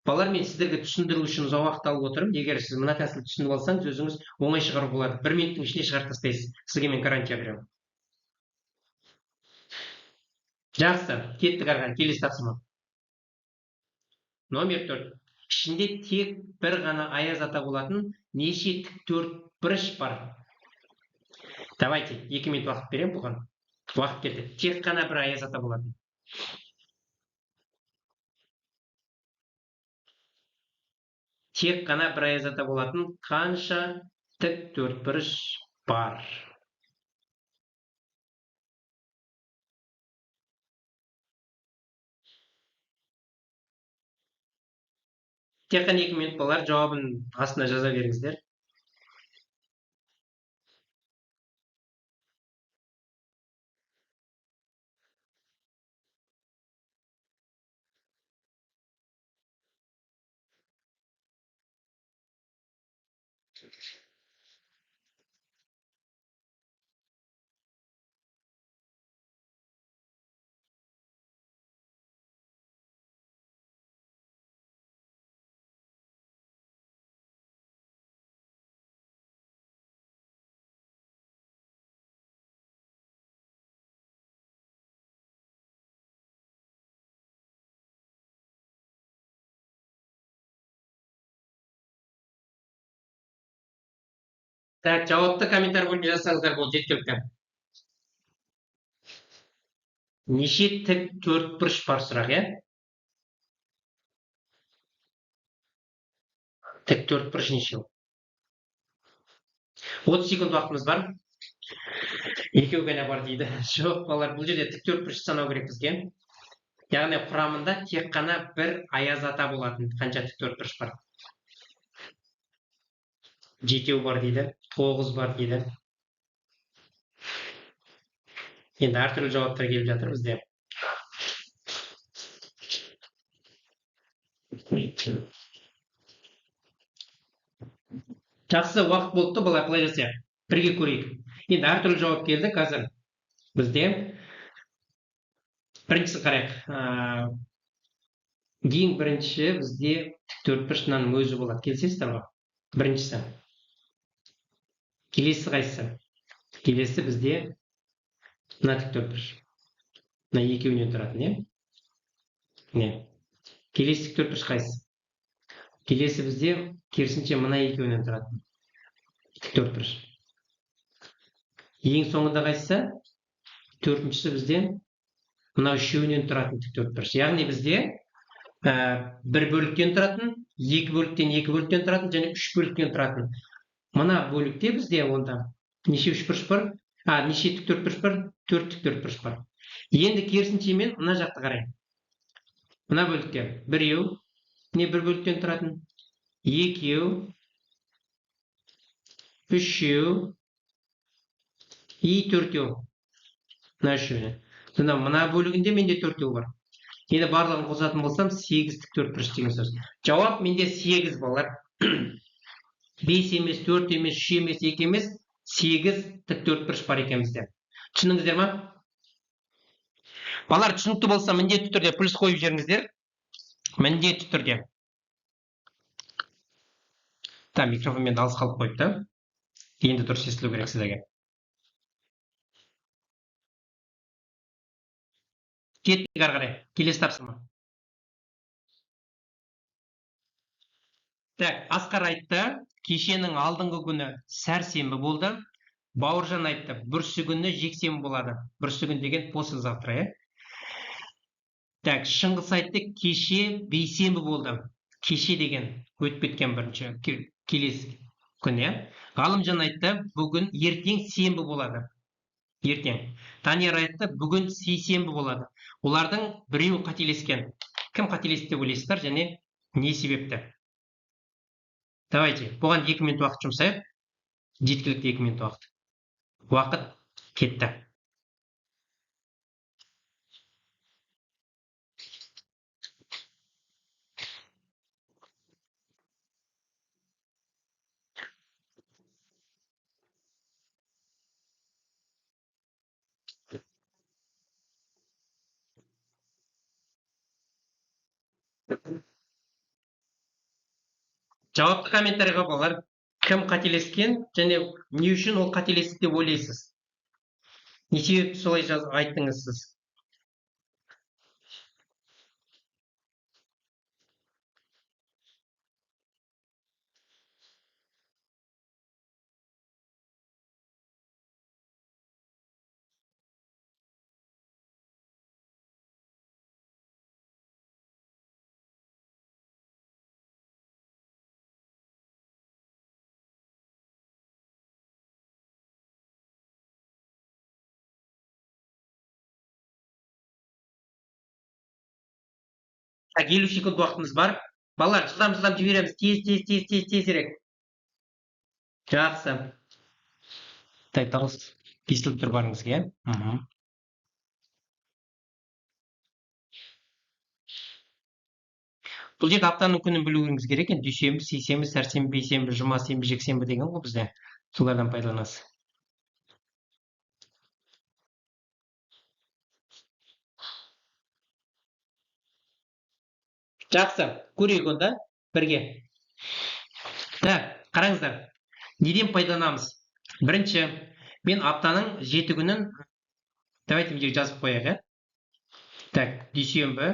Балалар, мен сіздерге түсіндіру үшін ұзақ уақыт алып отырмын. Егер сіз мына тәсілді түсініп алсаңыз, өзіңіз оңай шығаруға болады. 1 минуттың ішінде шығарып тастайсыз. Сізге мен гарантия беремін. Жақсы, кеттік ары қарай. Келесі тапсырма. Номер 4. Ішінде тек бір ғана аяз ата болатын неше тік төртбұрыш бар? Давайте, 2 минут уақыт беремін бұған. Уақыт кетті. Тек қана бір аяз ата болатын. Тек қана бір аяз ата болатын қанша тік төртбұрыш бар? Тек қана 2 минут болар, жауабын астына жаза беріңіздер. Так, жауапты комментарий бөліміне жазсаңыздар болды, жеткілікті. Неше тік төртбұрыш бар сұрақ, иә? Тік төртбұрыш нешеу? 30 секунд уақытымыз бар. Екеу ғана бар дейді. Жоқ, балалар, бұл жерде тік төртбұрыш санау керек бізге. Яғни құрамында тек қана бір аяз ата болатын қанша тік төртбұрыш бар? 7 бар дейді, 9 бар дейді. Енді әртүрлі жауаптар келіп жатыр бізде. Жақсы, уақыт болды, былай былай жасайық. Бірге көрейік. Енді әртүрлі жауап келді қазір бізде. Біріншісін қарайық. Ең бірінші бізде тік төртбұрыш мынаның өзі болады. Келісесіздер ғой? Біріншісі. Келесі қайсысы? Келесі бізде мына тік төртбұрыш. Мына екеуінен тұратын, иә? Не. Келесі тік төртбұрыш қайсысы? Келесі бізде керісінше мына екеуінен тұратын тік төртбұрыш. Ең соңында қайсысы? Төртіншісі бізде мына үшеуінен тұратын тік төртбұрыш. Яғни бізде бір бөліктен тұратын, екі бөліктен, екі бөліктен тұратын және үш бөліктен тұратын. Мына бөлікте бізде онда неше үшбұрыш бар? Неше тік төртбұрыш бар? 4 тік төртбұрыш бар. Енді керісінше мен мына жақты қарайын. Мына бөлікте біреу, не бір бөліктен тұратын, екеу, үшеу, и төртеу. Мына үшеуіне. Сонда мына бөлігінде менде төртеу бар. Енді барлығын қосатын болсам 8 тік төртбұрыш деген сөз. Жауап менде 8 балалар. 5 емес, 4 емес, 3 емес, 2 емес, 8 тік төртбұрыш бар екен бізде. Түсіндіңіздер ма? Балалар, түсінікті болса міндетті түрде плюс қойып жіберіңіздер. Міндетті түрде. Та, микрофон мен алыс қалып қойыпты. Енді дұрыс естілу керек сіздерге. Кеттік ары қарай. Келесі тапсырма. Так, Асқар айтты, кешенің алдыңғы күні сәрсенбі болды. Бауыржан айтты, бүрсігүні жексенбі болады. Бүрсігүн деген послезавтра, иә? Так, Шыңғыс айтты, кеше бейсенбі болды. Кеше деген өтіп кеткен бірінші келесі күн, иә? Ғалымжан айтты, бүгін ертең сенбі болады. Ертең. Данияр айтты, бүгін сейсенбі болады. Олардың біреуі қателескен. Кім қателесті деп ойлайсыздар және не себепті? Давайте, бұған 2 минут уақыт жұмсайық. Жеткілікті 2 минут уақыт. Уақыт кетті. Жауапты комментарийға балалар, кім қателескен және не үшін ол қателесті деп ойлайсыз? Не себепті солай айттыңыз сіз? Так, 50 секунд уақытымыз бар. Балалар, жылдам-жылдам жібереміз. Тез, тез, тез, тез, тезірек. Жақсы. Так, дауыс естіліп тұр барыңызға, иә? Бұл жерде аптаның күнін білуіңіз керек. Енді дүйсенбі, сейсенбі, сәрсенбі, бейсенбі, жұма, сенбі, жексенбі деген ғой бізде. Солардан пайдаланасыз. Жақсы, көрейік онда бірге. Так, қараңыздар. Неден пайдаланамыз? Бірінші, мен аптаның 7 күнін, давайте мына жерге жазып қояйық, ә? Так, дүйсенбі,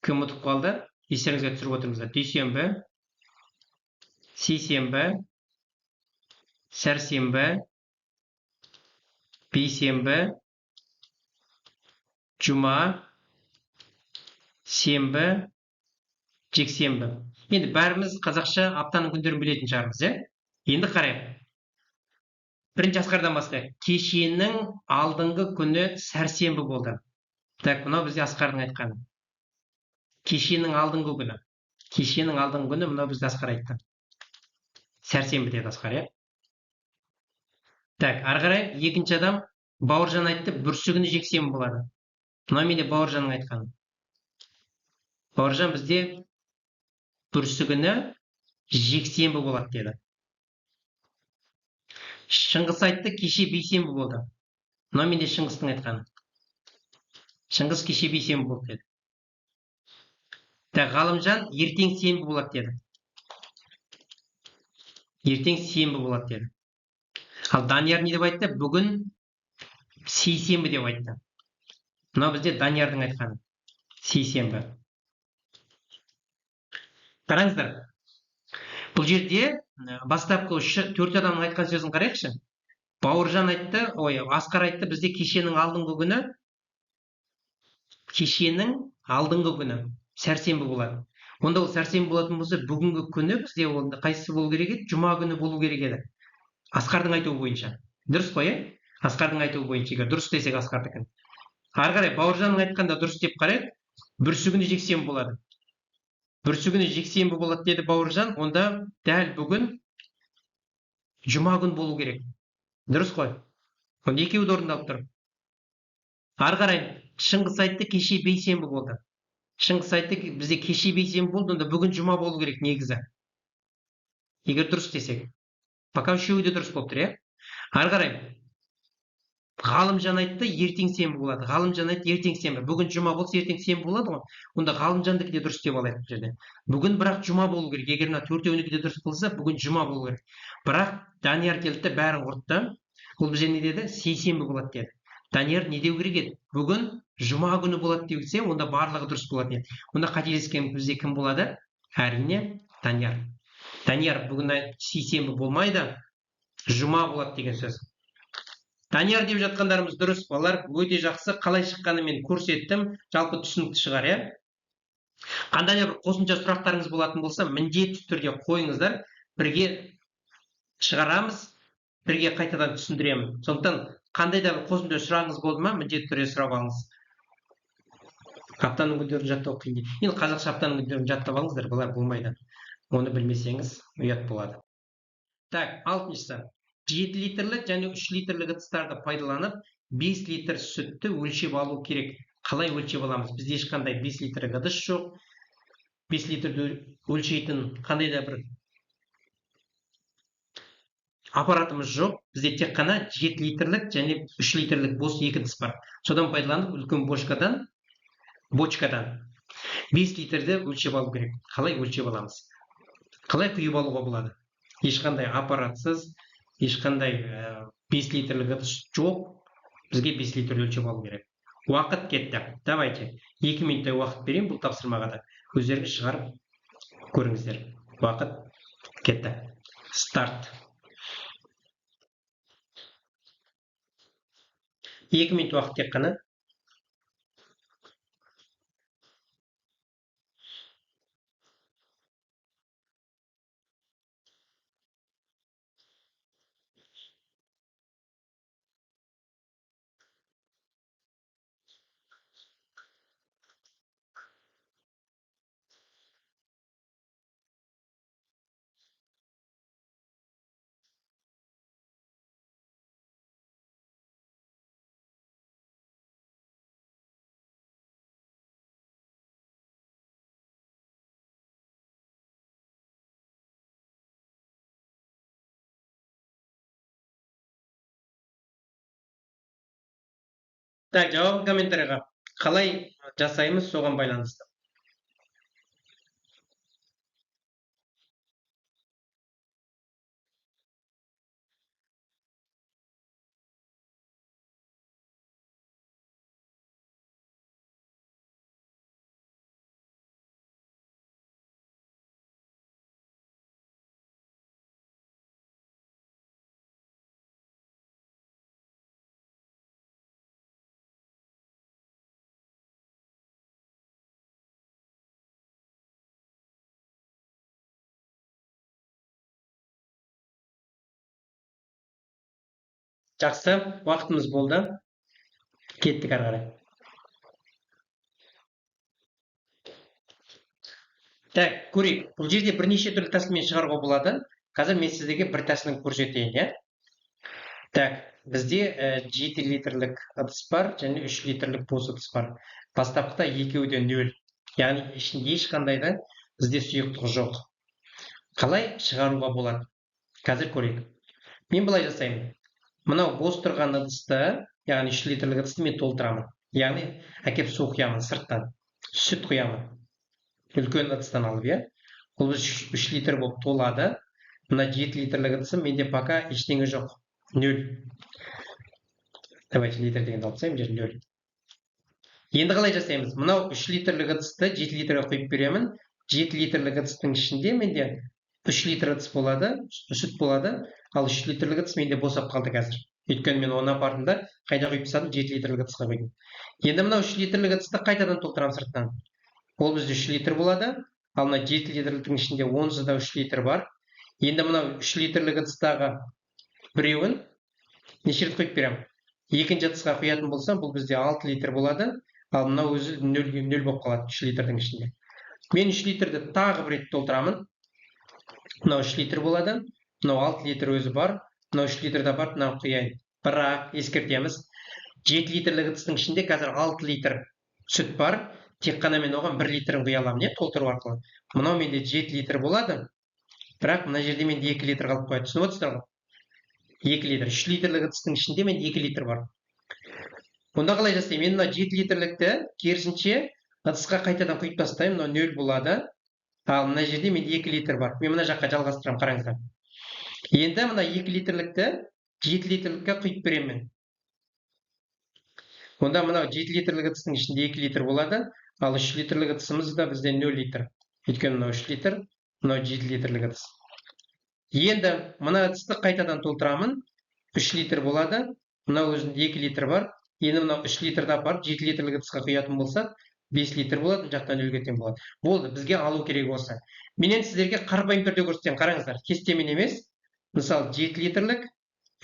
кім ұмытып қалды? Естеріңізге түсіріп отырыңыздар. Дүйсенбі, сейсенбі, сәрсенбі, бейсенбі, жұма, сенбі, жексенбі. Енді бәріміз қазақша аптаның күндерін білетін шығармыз, иә? Енді қарайық. Бірінші Асқардан бастайық. Кешенің алдыңғы күні сәрсенбі болды. Так, мынау бізде Асқардың айтқаны. Кешенің алдыңғы күні. Кешенің алдыңғы күні мынау бізде Асқар айтты. Сәрсенбі деді Асқар, иә? Так, ары қарай екінші адам Бауыржан айтты, бүрсігүні жексенбі болады. Мынау менде Бауыржанның айтқаны. Бауыржан бізде бүрсігүні жексенбі болады деді. Шыңғыс айтты, кеше бейсенбі болды. Мынау менде Шыңғыстың айтқаны. Шыңғыс кеше бейсенбі болды деді. Так, Ғалымжан ертең сенбі болады деді. Ертең сенбі болады деді. Ал Данияр не деп айтты? Бүгін сейсенбі деп айтты. Мынау бізде Даниярдың айтқаны. Сейсенбі. Қараңыздар. Бұл жерде бастапқы 4 адамның айтқан сөзін қарайықшы. Бауыржан айтты, ой, Асқар айтты, бізде кешенің алдыңғы күні, кешенің алдыңғы күні сәрсенбі болады. Онда ол сәрсенбі болатын болса, бүгінгі күні бізде ол қайсысы болу керек еді? Жұма күні болу керек еді. Асқардың айтуы бойынша. Дұрыс қой, е? Асқардың айтуы бойынша, егер дұрыс десек Асқардікін. Ары қарай Бауыржанның айтқанда дұрыс деп қарайық. Бүрсігүні жексенбі болады. Бүрсігүні жексенбі болады деді Бауыржан, онда дәл бүгін жұма күн болу керек. Дұрыс қой. Онда екеуі де орындалып тұр. Ары қарай Шыңғыс айтты, кеше бейсенбі болды. Шыңғыс айтты, бізде кеше бейсенбі болды, онда бүгін жұма болу керек негізі. Егер дұрыс десек. Пока үшеуі де дұрыс болып тұр, иә? Ары қарай Ғалымжан айтты, ертең сенбі болады. Ғалымжан айтты, ертең сенбі. Бүгін жұма болса, ертең сенбі болады ғой. Онда Ғалымжандікі де дұрыс деп алайық бұл жерде. Бүгін бірақ жұма болу керек. Егер мына төртеуінікі де дұрыс болса, бүгін жұма болу керек. Бірақ Данияр келді де бәрін құртты. Ол бізде не деді? Сейсенбі болады деді. Данияр не деу керек еді? Бүгін жұма күні болады деу десе, онда барлығы дұрыс болатын еді. Онда қателескен бізде кім болады? Әрине, Данияр. Данияр бүгін сейсенбі болмайды, жұма болады деген сөз. Данияр деп жатқандарымыз дұрыс, балалар, өте жақсы. Қалай шыққанын мен көрсеттім, жалпы түсінікті шығар, иә? Қандай да бір қосымша сұрақтарыңыз болатын болса, міндетті түрде қойыңыздар, бірге шығарамыз, бірге қайтадан түсіндіремін. Сондықтан қандай да бір қосымша сұрағыңыз болды ма, міндетті түрде сұрап алыңыз. Аптаның күндерін жаттау қиын дейді. Енді қазақша аптаның күндерін жаттап алыңыздар, бұлар болмайды. Оны білмесеңіз ұят болады. Так, алтыншысы. 7 литрлік және 3 литрлік ыдыстарды пайдаланып, 5 литр сүтті өлшеп алу керек. Қалай өлшеп аламыз? Бізде ешқандай 5 литрлік ыдыс жоқ. 5 литрді өлшейтін қандай да бір аппаратымыз жоқ. Бізде тек қана 7 литрлік және 3 литрлік бос екі ыдыс бар. Содан пайдаланып үлкен бочкадан 5 литрді өлшеп алу керек. Қалай өлшеп аламыз? Қалай құйып алуға болады? Ешқандай аппаратсыз, ешқандай 5 литрлік ыдыс жоқ. Бізге 5 литр өлшеп алу керек. Уақыт кетті. Давайте 2 минуттай уақыт берейін бұл тапсырмаға да. Өздеріңіз шығарып көріңіздер. Уақыт кетті. Старт. 2 минут уақыт тек қана. Так, жауабын комментарийға. Қалай жасаймыз, соған байланысты. Жақсы, уақытымыз болды. Кеттік ары қарай. Так, көрейік. Бұл жерде бірнеше түрлі тәсілмен шығаруға болады. Қазір мен сіздерге бір тәсілін көрсетейін, иә? Так, бізде 7 литрлік ыдыс бар және 3 литрлік бос ыдыс бар. Бастапқыда екеуі де 0. Яғни ішінде ешқандай да бізде сұйықтық жоқ. Қалай шығаруға болады? Қазір көрейік. Мен былай жасаймын. Мынау бос тұрған ыдысты, яғни 3 литрлік ыдысты мен толтырамын. Яғни әкеп су құямын сырттан. Сүт құямын. Үлкен ыдыстан алып, иә? Ол біз 3 литр болып толады. Мына 7 литрлік ыдысым менде пока ештеңе жоқ. 0. Давайте литр дегенді алып тастаймын, жерде 0. Енді қалай жасаймыз? Мынау 3 литрлік ыдысты 7 литрге құйып беремін. 7 литрлік ыдыстың ішінде менде 3 литр ыдыс болады, сүт болады. Ал 3 литрлік ыдыс менде босап қалды қазір. Өйткені мен оны апардым да қайда құйып тастадым? 7 литрлік ыдысқа құйдым. Енді мынау 3 литрлік ыдысты қайтадан толтырамын сырттан. Ол бізде 3 литр болады. Ал мына 7 литрліктің ішінде онсыз да 3 литр бар. Енді мынау 3 литрлік ыдыстағы біреуін неше рет құйып беремін? Екінші ыдысқа құятын болсам, бұл бізде 6 литр болады. Ал мынау өзі 0 болып қалады 3 литрдің ішінде. Мен 3 литрді тағы бір рет толтырамын. Мынау 3 литр болады. Мынау 6 литр өзі бар. Мынау 3 литрді апарып мынау құяйын. Бірақ ескертеміз, 7 литрлік ыдыстың ішінде қазір 6 литр сүт бар. Тек қана мен оған 1 литрін құя аламын, не толтыру арқылы. Мынау менде 7 литр болады. Бірақ мына жерде менде 2 литр қалып қояды. Түсініп отырсыздар ғой? 2 литр. 3 литрлік ыдыстың ішінде менде 2 литр бар. Онда қалай жасаймын? Мен мына 7 литрлікті керісінше ыдысқа қайтадан құйып тастаймын. Мынау 0 болады. Ал мына жерде менде 2 литр бар. Мен мына жаққа жалғастырамын, қараңыздар. Енді мына 2 литрлікті 7 литрлікке құйып беремін мен. Онда мынау 7 литрлік ыдыстың ішінде 2 литр болады. Ал 3 литрлік ыдысымыз да бізде 0 литр. Өйткені мынау 3 литр, мынау 7 литрлік ыдыс. Енді мына ыдысты қайтадан толтырамын. 3 литр болады. Мынау өзінде 2 литр бар. Енді мынау 3 литрді апарып 7 литрлік ыдысқа құятын болсақ, 5 литр болады, мына жақтан 0-ге тең болады. Болды, бізге алу керек осы. Мен енді сіздерге қарапайым түрде көрсетемін, қараңыздар. Кестемен емес. Мысалы, 7 литрлік,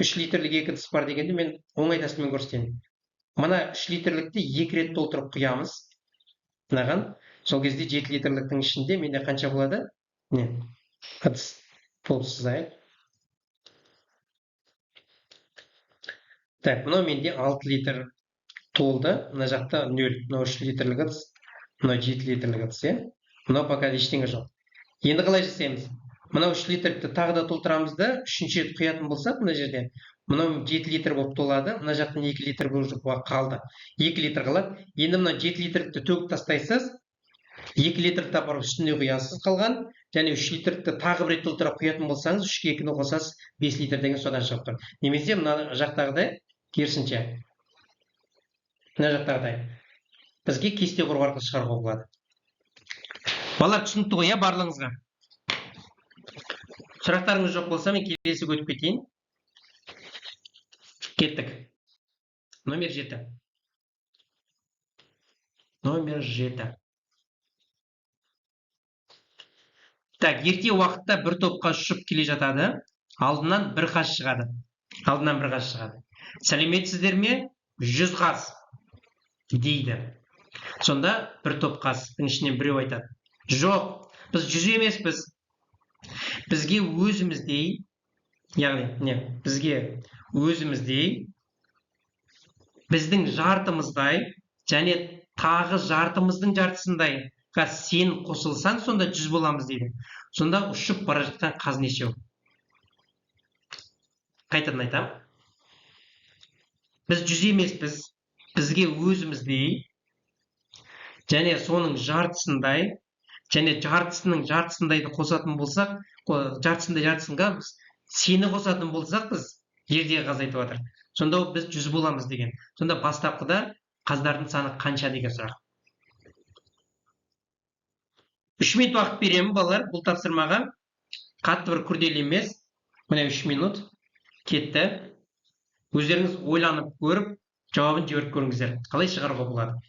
3 литрлік 2 ыдыс бар дегенде мен оңай тәсілмен көрсетемін. Мына 3 литрлікті 2 рет толтырып құямыз. Мынаған. Сол кезде 7 литрліктің ішінде менде қанша болады? Не? Ыдыс толып сызайық. Так, мынау менде 6 литр толды. Мына жақта 0. Мынау 3 литрлік ыдыс, мынау 7 литрлік ыдыс, иә? Мынау пока ештеңе жоқ. Енді қалай жасаймыз? Мынау 3 литрлікті тағы да толтырамыз да, үшінші рет құятын болсақ, мына жерде мынау 7 литр болып толады. Мына жақтан 2 литр уже қалды. 2 литр қалады. Енді мына 7 литрлікті төгіп тастайсыз. 2 литрді апарып үстіне құясыз қалған. Және 3 литрді тағы бір рет толтырып құятын болсаңыз, 3-ке 2-ні қосасыз, 5 литр деген содан шығып тұр. Немесе мына жақтағыдай керісінше. Мына жақтағыдай. Бізге кесте құру арқылы шығаруға болады. Балалар, түсінікті ғой, иә, барлығыңызға? Сұрақтарыңыз жоқ болса, мен келесі өтіп кетейін. Кеттік. Номер 7. Номер 7. Так, ерте уақытта бір топқа ұшып келе жатады. Алдынан бір қаз шығады. Алдынан бір қаз шығады. Сәлеметсіздер ме? 100 қаз дейді. Сонда бір топ қаздың ішінен біреу айтады. Жоқ, біз 100 емеспіз. Бізге өзіміздей, яғни не, бізге өзіміздей, біздің жартымыздай және тағы жартымыздың жартысындай сен қосылсаң, сонда 100 боламыз дейді. Сонда ұшып бара жатқан қаз нешеу? Қайтадан айтамын. Біз 100 емеспіз. Бізге өзіміздей және соның жартысындай және жартысының жартысындайды қосатын болсақ, жартысындай жартысынға біз сені қосатын болсақ, біз жердегі қаз айтып жатыр. Сонда біз 100 боламыз деген. Сонда бастапқыда қаздардың саны қанша деген сұрақ. 3 минут уақыт беремін, балалар, бұл тапсырмаға. Қатты бір күрделі емес. Міне 3 минут кетті. Өздеріңіз ойланып көріп, жауабын жіберіп көріңіздер. Қалай шығаруға болады?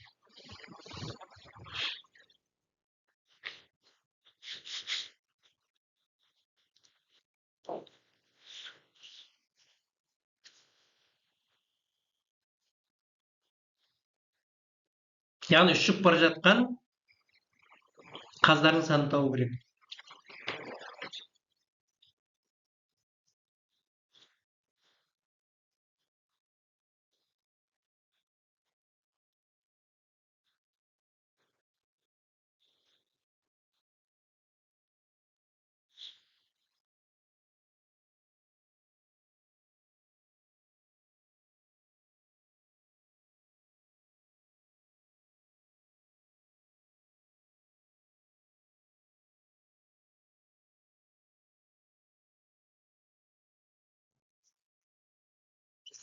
Яғни ұшып бара жатқан қаздардың санын табу керек.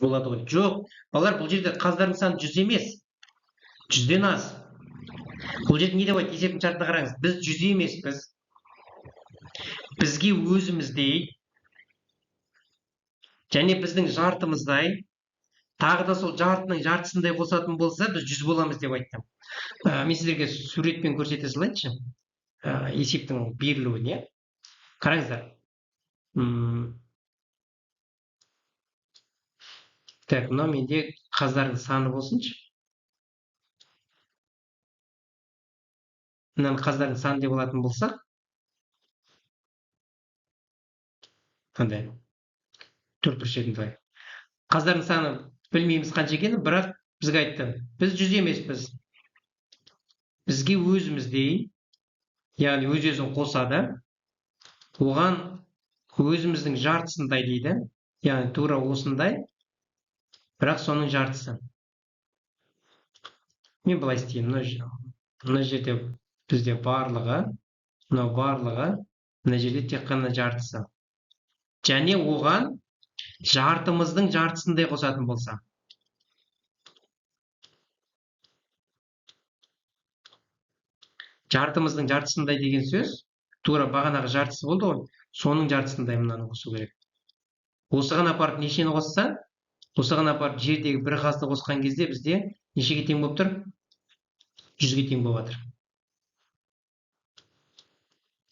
Болады ғой. Жоқ, балалар, бұл жерде қаздардың саны 100 емес, 100-ден аз. Бұл жерде не деп айтты? Есептің шартына қараңыз. Біз 100 емеспіз. Бізге өзіміздей және біздің жартымыздай, тағы да сол жартының жартысындай қосатын болса, біз 100 боламыз деп айтты. Мен сіздерге суретпен көрсете салайыншы. Есептің берілуін, иә? Қараңыздар. Так, мынау менде қаздардың саны болсыншы. Мынаны қаздардың саны деп алатын болсақ, қандай? Төрт бұрыш былай. Қаздардың саны білмейміз қанша екенін, бірақ бізге айтты. Біз 100 емеспіз. Бізге өзіміздей, яғни өз-өзін қосады. Оған өзіміздің жартысындай дейді. Яғни тура осындай. Бірақ соның жартысы. Мен былай істеймін. Мына жерде бізде барлығы, мынау барлығы, мына жерде тек қана жартысы. Және оған жартымыздың жартысындай қосатын болса. Жартымыздың жартысындай деген сөз, тура бағанағы жартысы болды ғой, соның жартысындай мынаны қосу керек. Осыған апарып нешені қосса, осыған апарып жердегі бір қазды қосқан кезде бізде нешеге тең болып тұр? 100-ге тең болып жатыр.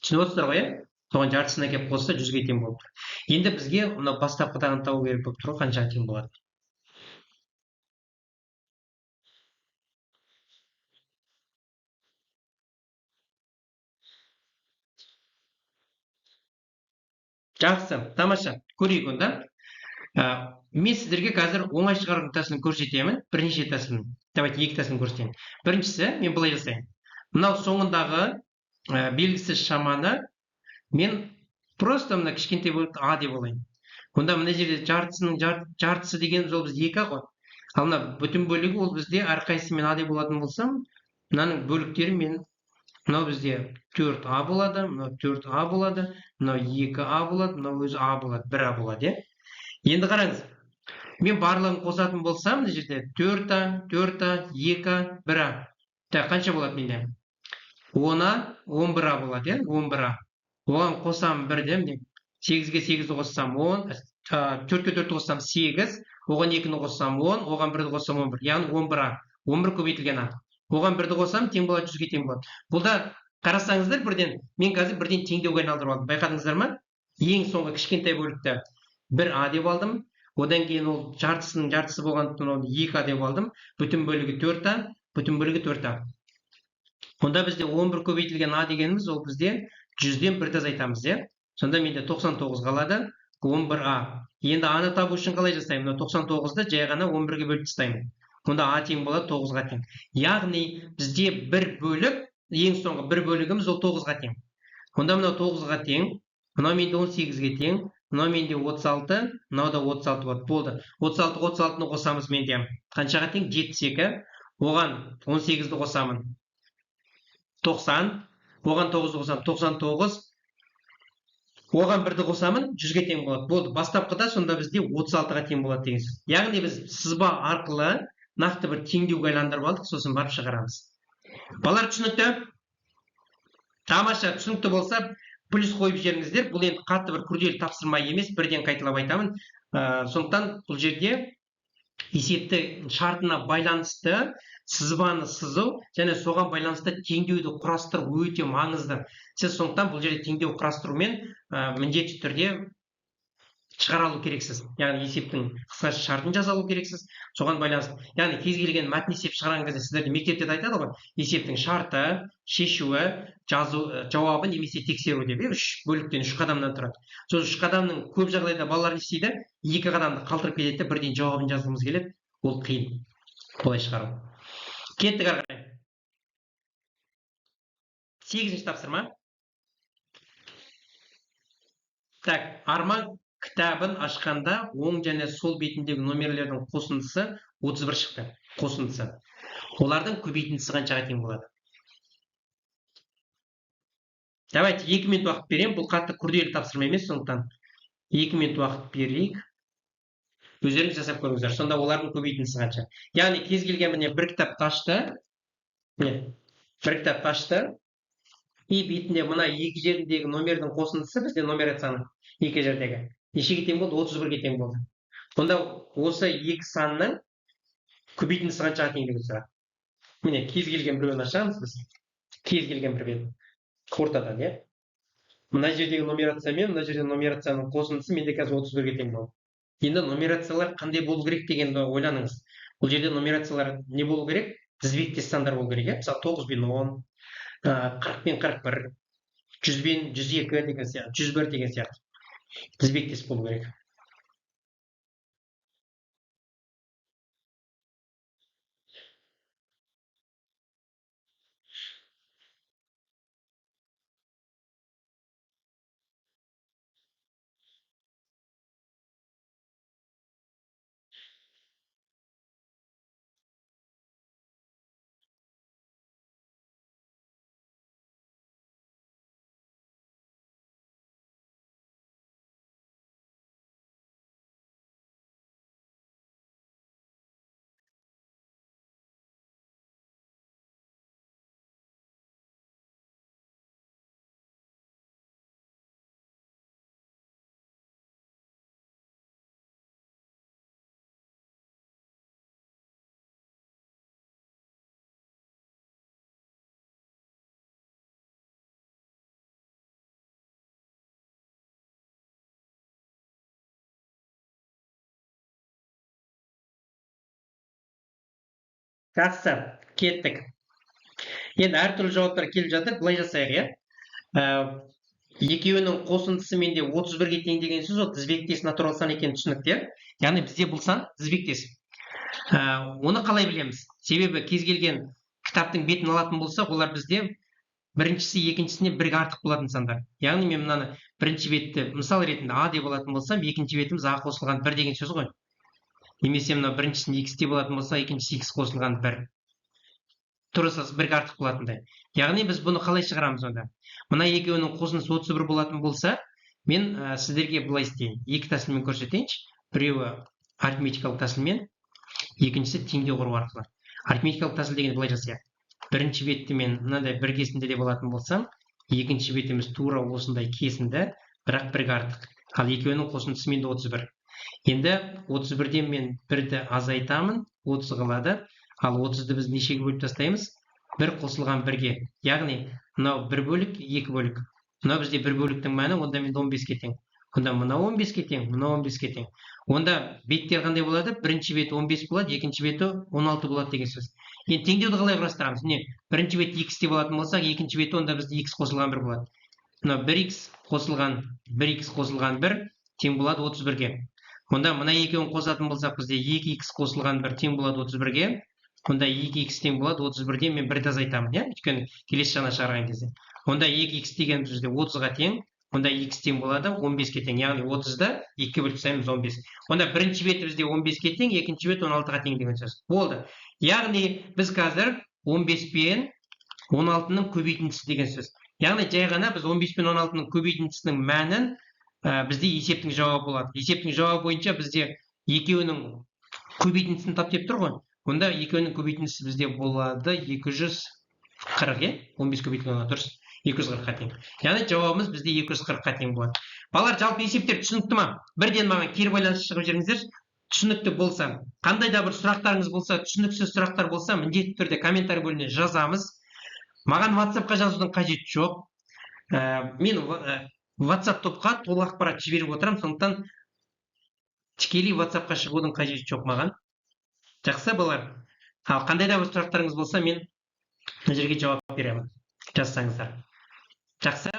Түсініп отырсыздар ғой, иә? Соған жартысына келіп қосса 100-ге тең болып тұр. Енді бізге мынау бастапқыдағыны табу керек болып тұр ғой, қаншаға тең болады? Жақсы, тамаша. Көрейік онда. Мен сіздерге қазір оңай шығарудың тәсілін көрсетемін. Бірнеше тәсілін. Давайте екі тәсілін көрсетейін. Біріншісі, мен былай жасайын. Мынау соңындағы белгісіз шаманы мен просто мына кішкентай бөлікті А деп алайын. Онда мына жерде жартысының жартысы дегеніміз ол бізде 2А ғой. Ал мына бүтін бөлігі ол бізде әрқайсысы мен А деп болатын болсам, мынаның бөліктері мен мынау бізде 4А болады, мынау 4А болады, мынау 2А болады, мынау өзі А болады, 1А болады, иә? Енді қараңыз, мен барлығын қосатын болсам, мына жерде 4А, 4А, 2А, 1А. Так, қанша болады менде? 10А, 11А болады, иә? 11А. Оған қосам 1-де, міне 8-ге 8-ді қоссам 10, 4-ке 4-ті қоссам 8, оған 2-ні қоссам 10, оған 1-ді қоссам 11, яғни 11А. 11 көбейтілген А. Оған 1-ді қоссам, тең болады, 100-ге тең болады. Бұл да қарасаңыздар бірден, мен қазір бірден теңдеуге айналдырып алдым. Байқадыңыздар ма? Ең соңғы кішкентай бөлікті 1А деп алдым. Одан кейін ол жартысының жартысы болғандықтан оны 2А деп алдым. Бүтін бөлігі 4А, бүтін бөлігі 4А. Онда бізде 11 көбейтілген А дегеніміз ол бізде 100-ден 1-ді азайтамыз, иә? Сонда менде 99 қалады, 11А. Енді А-ны табу үшін қалай жасаймын? Мына 99-ды жай ғана 11-ге бөліп тастаймын. Онда А тең болады 9-ға тең. Яғни бізде бір бөлік, ең соңғы бір бөлігіміз ол 9-ға тең. Онда мынау 9-ға тең, мынау менде 18-ге тең, Мынау менде 36, мынау да 36 болады. Болды. 36, 36-ны қосамыз менде. Қаншаға тең? 72. Оған 18-ді қосамын. 90. Оған 9-ды қосамын. 99. Оған 1-ді қосамын, 100-ге тең болады. Болды. Бастапқыда сонда бізде 36-ға тең болады деген сөз. Яғни біз сызба арқылы нақты бір теңдеуге айландырып алдық, сосын барып шығарамыз. Балалар түсінікті? Тамаша, түсінікті болса, плюс қойып жіберіңіздер. Бұл енді қатты бір күрделі тапсырма емес, бірден қайталап айтамын. Сондықтан бұл жерде есепті шартына байланысты сызбаны сызу және соған байланысты теңдеуді құрастыру өте маңызды. Сіз сондықтан бұл жерде теңдеу құрастырумен міндетті түрде шығара алу керексіз. Яғни есептің қысқаша шартын жаза алу керексіз. Соған байланысты. Яғни кез келген мәтін есеп шығарған кезде сіздерде мектепте де айтады ғой, есептің шарты, шешуі, жазу, жауабы немесе тексеру деп, үш бөліктен, үш қадамнан тұрады. Сол үш қадамның көп жағдайда балалар не істейді? Екі қадамды қалдырып кетеді де, бірден жауабын жазғымыз келеді. Ол қиын. Олай шығару. Кеттік ары қарай. 8-ші тапсырма. Так, Арман кітабын ашқанда оң және сол бетіндегі номерлердің қосындысы 31 шықты. Қосындысы. Олардың көбейтіндісі қаншаға тең болады? Давайте 2 минут уақыт беремін. Бұл қатты күрделі тапсырма емес, сондықтан 2 минут уақыт берейік. Өздеріңіз жасап көріңіздер. Сонда олардың көбейтіндісі қанша? Яғни кез келген міне бір кітапты ашты. Міне, бір кітапты ашты. И бетінде мына екі жеріндегі номердің қосындысы, бізде нумерацияның екі жердегі. Нешеге тең болды? 31-ге тең болды. Онда осы екі санның көбейтіндісі қаншаға тең деген сұрақ. Міне, кез келген біреуін ашамыз біз. Кез келген бір бетін. Ортадан, иә? Мына жердегі нумерация мен мына жердегі нумерацияның қосындысы менде қазір 31-ге тең болды. Енді нумерациялар қандай болу керек дегенді ойланыңыз. Бұл жерде нумерациялар не болу керек? Тізбектес сандар болу керек, иә? Мысалы, 9 бен 10, 40 бен 41, 100 бен 102 деген сияқты, 101 деген сияқты. Тізбектес болу керек. Жақсы, кеттік. Енді әртүрлі жауаптар келіп жатыр. Былай жасайық, иә? Екеуінің қосындысы менде 31-ге тең деген сөз, ол тізбектес натурал сан екені түсінікті, иә? Яғни бізде бұл сан тізбектес. Оны қалай білеміз? Себебі кез келген кітаптың бетін алатын болсақ, олар бізде біріншісі екіншісіне бірге артық болатын сандар. Яғни мен мынаны бірінші бетті мысал ретінде А деп алатын болсам, екінші бетіміз А қосылған 1 деген сөз ғой. Немесе мына біріншісін X деп алатын болса, екіншісі X қосылған 1. Тура сол бірге артық болатындай. Яғни біз бұны қалай шығарамыз онда? Мына екеуінің қосындысы 31 болатын болса, мен сіздерге былай істейін. Екі тәсілмен көрсетейінші. Біреуі арифметикалық тәсілмен, екіншісі теңдеу құру арқылы. Арифметикалық тәсіл дегенді былай жасайық. Бірінші бетті мен мынандай бір кесінді деп алатын болсам, екінші бетіміз тура осындай кесінді, бірақ бірге артық. Ал екеуінің қосындысы менде 31. Енді 31-ден мен 1-ді азайтамын, 30 қалады. Ал 30-ды біз нешеге бөліп тастаймыз? 1 қосылған 1-ге. Яғни мынау 1 бөлік, 2 бөлік. Мынау бізде 1 бөліктің мәні, онда менде 15-ке тең. Онда мынау 15-ке тең, мынау 15-ке тең. Онда беттер қандай болады? Бірінші беті 15 болады, екінші беті 16 болады деген сөз. Енді теңдеуді қалай құрастырамыз? Міне, бірінші бетті x деп алатын болсақ, екінші беті онда бізде x қосылған 1 болады. Мынау 1x қосылған 1x қосылған 1 тең болады 31-ге. Онда мына екеуін қосатын болсақ, бізде 2x қосылған 1 тең болады 31-ге. Онда 2x тең болады 31-ден мен 1-ді азайтамын, иә? Өйткені келесі жағына шығарған кезде. Онда 2x деген бізде 30-ға тең. Онда x тең болады 15-ке тең, яғни 30-ды 2-ге бөліп тастаймыз 15. Онда бірінші беті бізде 15-ке тең, екінші бет 16-ға тең деген сөз. Болды. Яғни біз қазір 15 пен 16-ның көбейтіндісі деген сөз. Яғни жай ғана біз 15 пен 16-ның көбейтіндісінің мәнін бізде есептің жауабы болады. Есептің жауабы бойынша бізде екеуінің көбейтіндісін тап деп тұр ғой. Онда екеуінің көбейтіндісі бізде болады 240, иә? 15 көбейтілген 16, дұрыс. 240-қа тең. Яғни жауабымыз бізде 240-қа тең болады. Балалар, жалпы есептер түсінікті ма? Бірден маған кері байланыс шығып жіберіңіздер. Түсінікті болса, қандай да бір сұрақтарыңыз болса, түсініксіз сұрақтар болса, міндетті түрде комментарий бөліміне жазамыз. Маған WhatsApp-қа жазудың қажеті жоқ. Мен WhatsApp топқа толық ақпарат жіберіп отырамын, сондықтан тікелей WhatsApp-қа шығудың қажеті жоқ маған. Жақсы, балалар. Ал қандай да бір сұрақтарыңыз болса, мен мына жерге жауап беремін. Жазсаңыздар. Жақсы.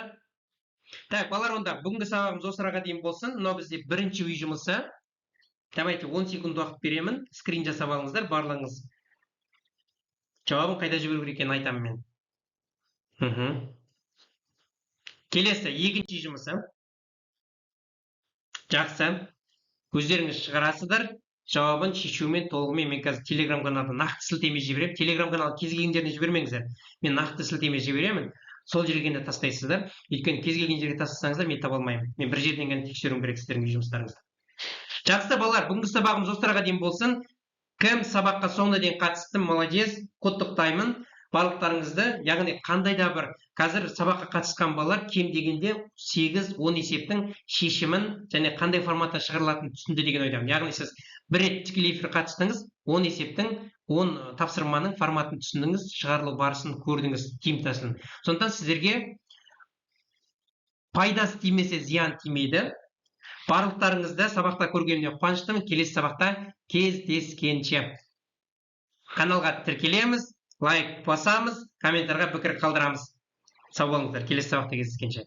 Так, балалар, онда бүгінгі сабағымыз осы араға дейін болсын. Мынау бізде бірінші үй жұмысы. Давайте 10 секунд уақыт беремін. Скрин жасап алыңыздар, барлығыңыз. Жауабын қайда жіберу керек екенін айтамын мен. Келесі екінші үй жұмысы. Жақсы. Өздеріңіз шығарасыздар. Жауабын шешумен толығымен мен қазір Телеграм каналда нақты сілтеме жіберемін. Телеграм канал кез келген жеріне жібермеңіздер. Мен нақты сілтеме жіберемін. Сол жерге ғана тастайсыздар. Өйткені кез келген жерге тастасаңыздар, мен таба алмаймын. Мен бір жерден ғана тексеруім керек сіздердің үй жұмыстарыңызды. Жақсы, балалар, бүгінгі сабағымыз осы араға дейін болсын. Кім сабаққа соңына дейін қатысты, молодец, құттықтаймын барлықтарыңызды. Яғни қандай да бір қазір сабаққа қатысқан балалар кем дегенде 8-10 есептің шешімін және қандай форматта шығарылатынын түсінді деген ойдамын. Яғни сіз бір рет тікелей эфир қатыстыңыз, 10 есептің, 10 тапсырманың форматын түсіндіңіз, шығарылу барысын көрдіңіз, тиімді тәсілін. Сондықтан сіздерге пайдасы тимесе, зиян тимейді. Барлықтарыңызды сабақта көргеніме қуаныштымын. Келесі сабақта кездескенше. Каналға тіркелеміз, лайк басамыз, комментарға пікір қалдырамыз. Сау болыңыздар, келесі сабақта кездескенше.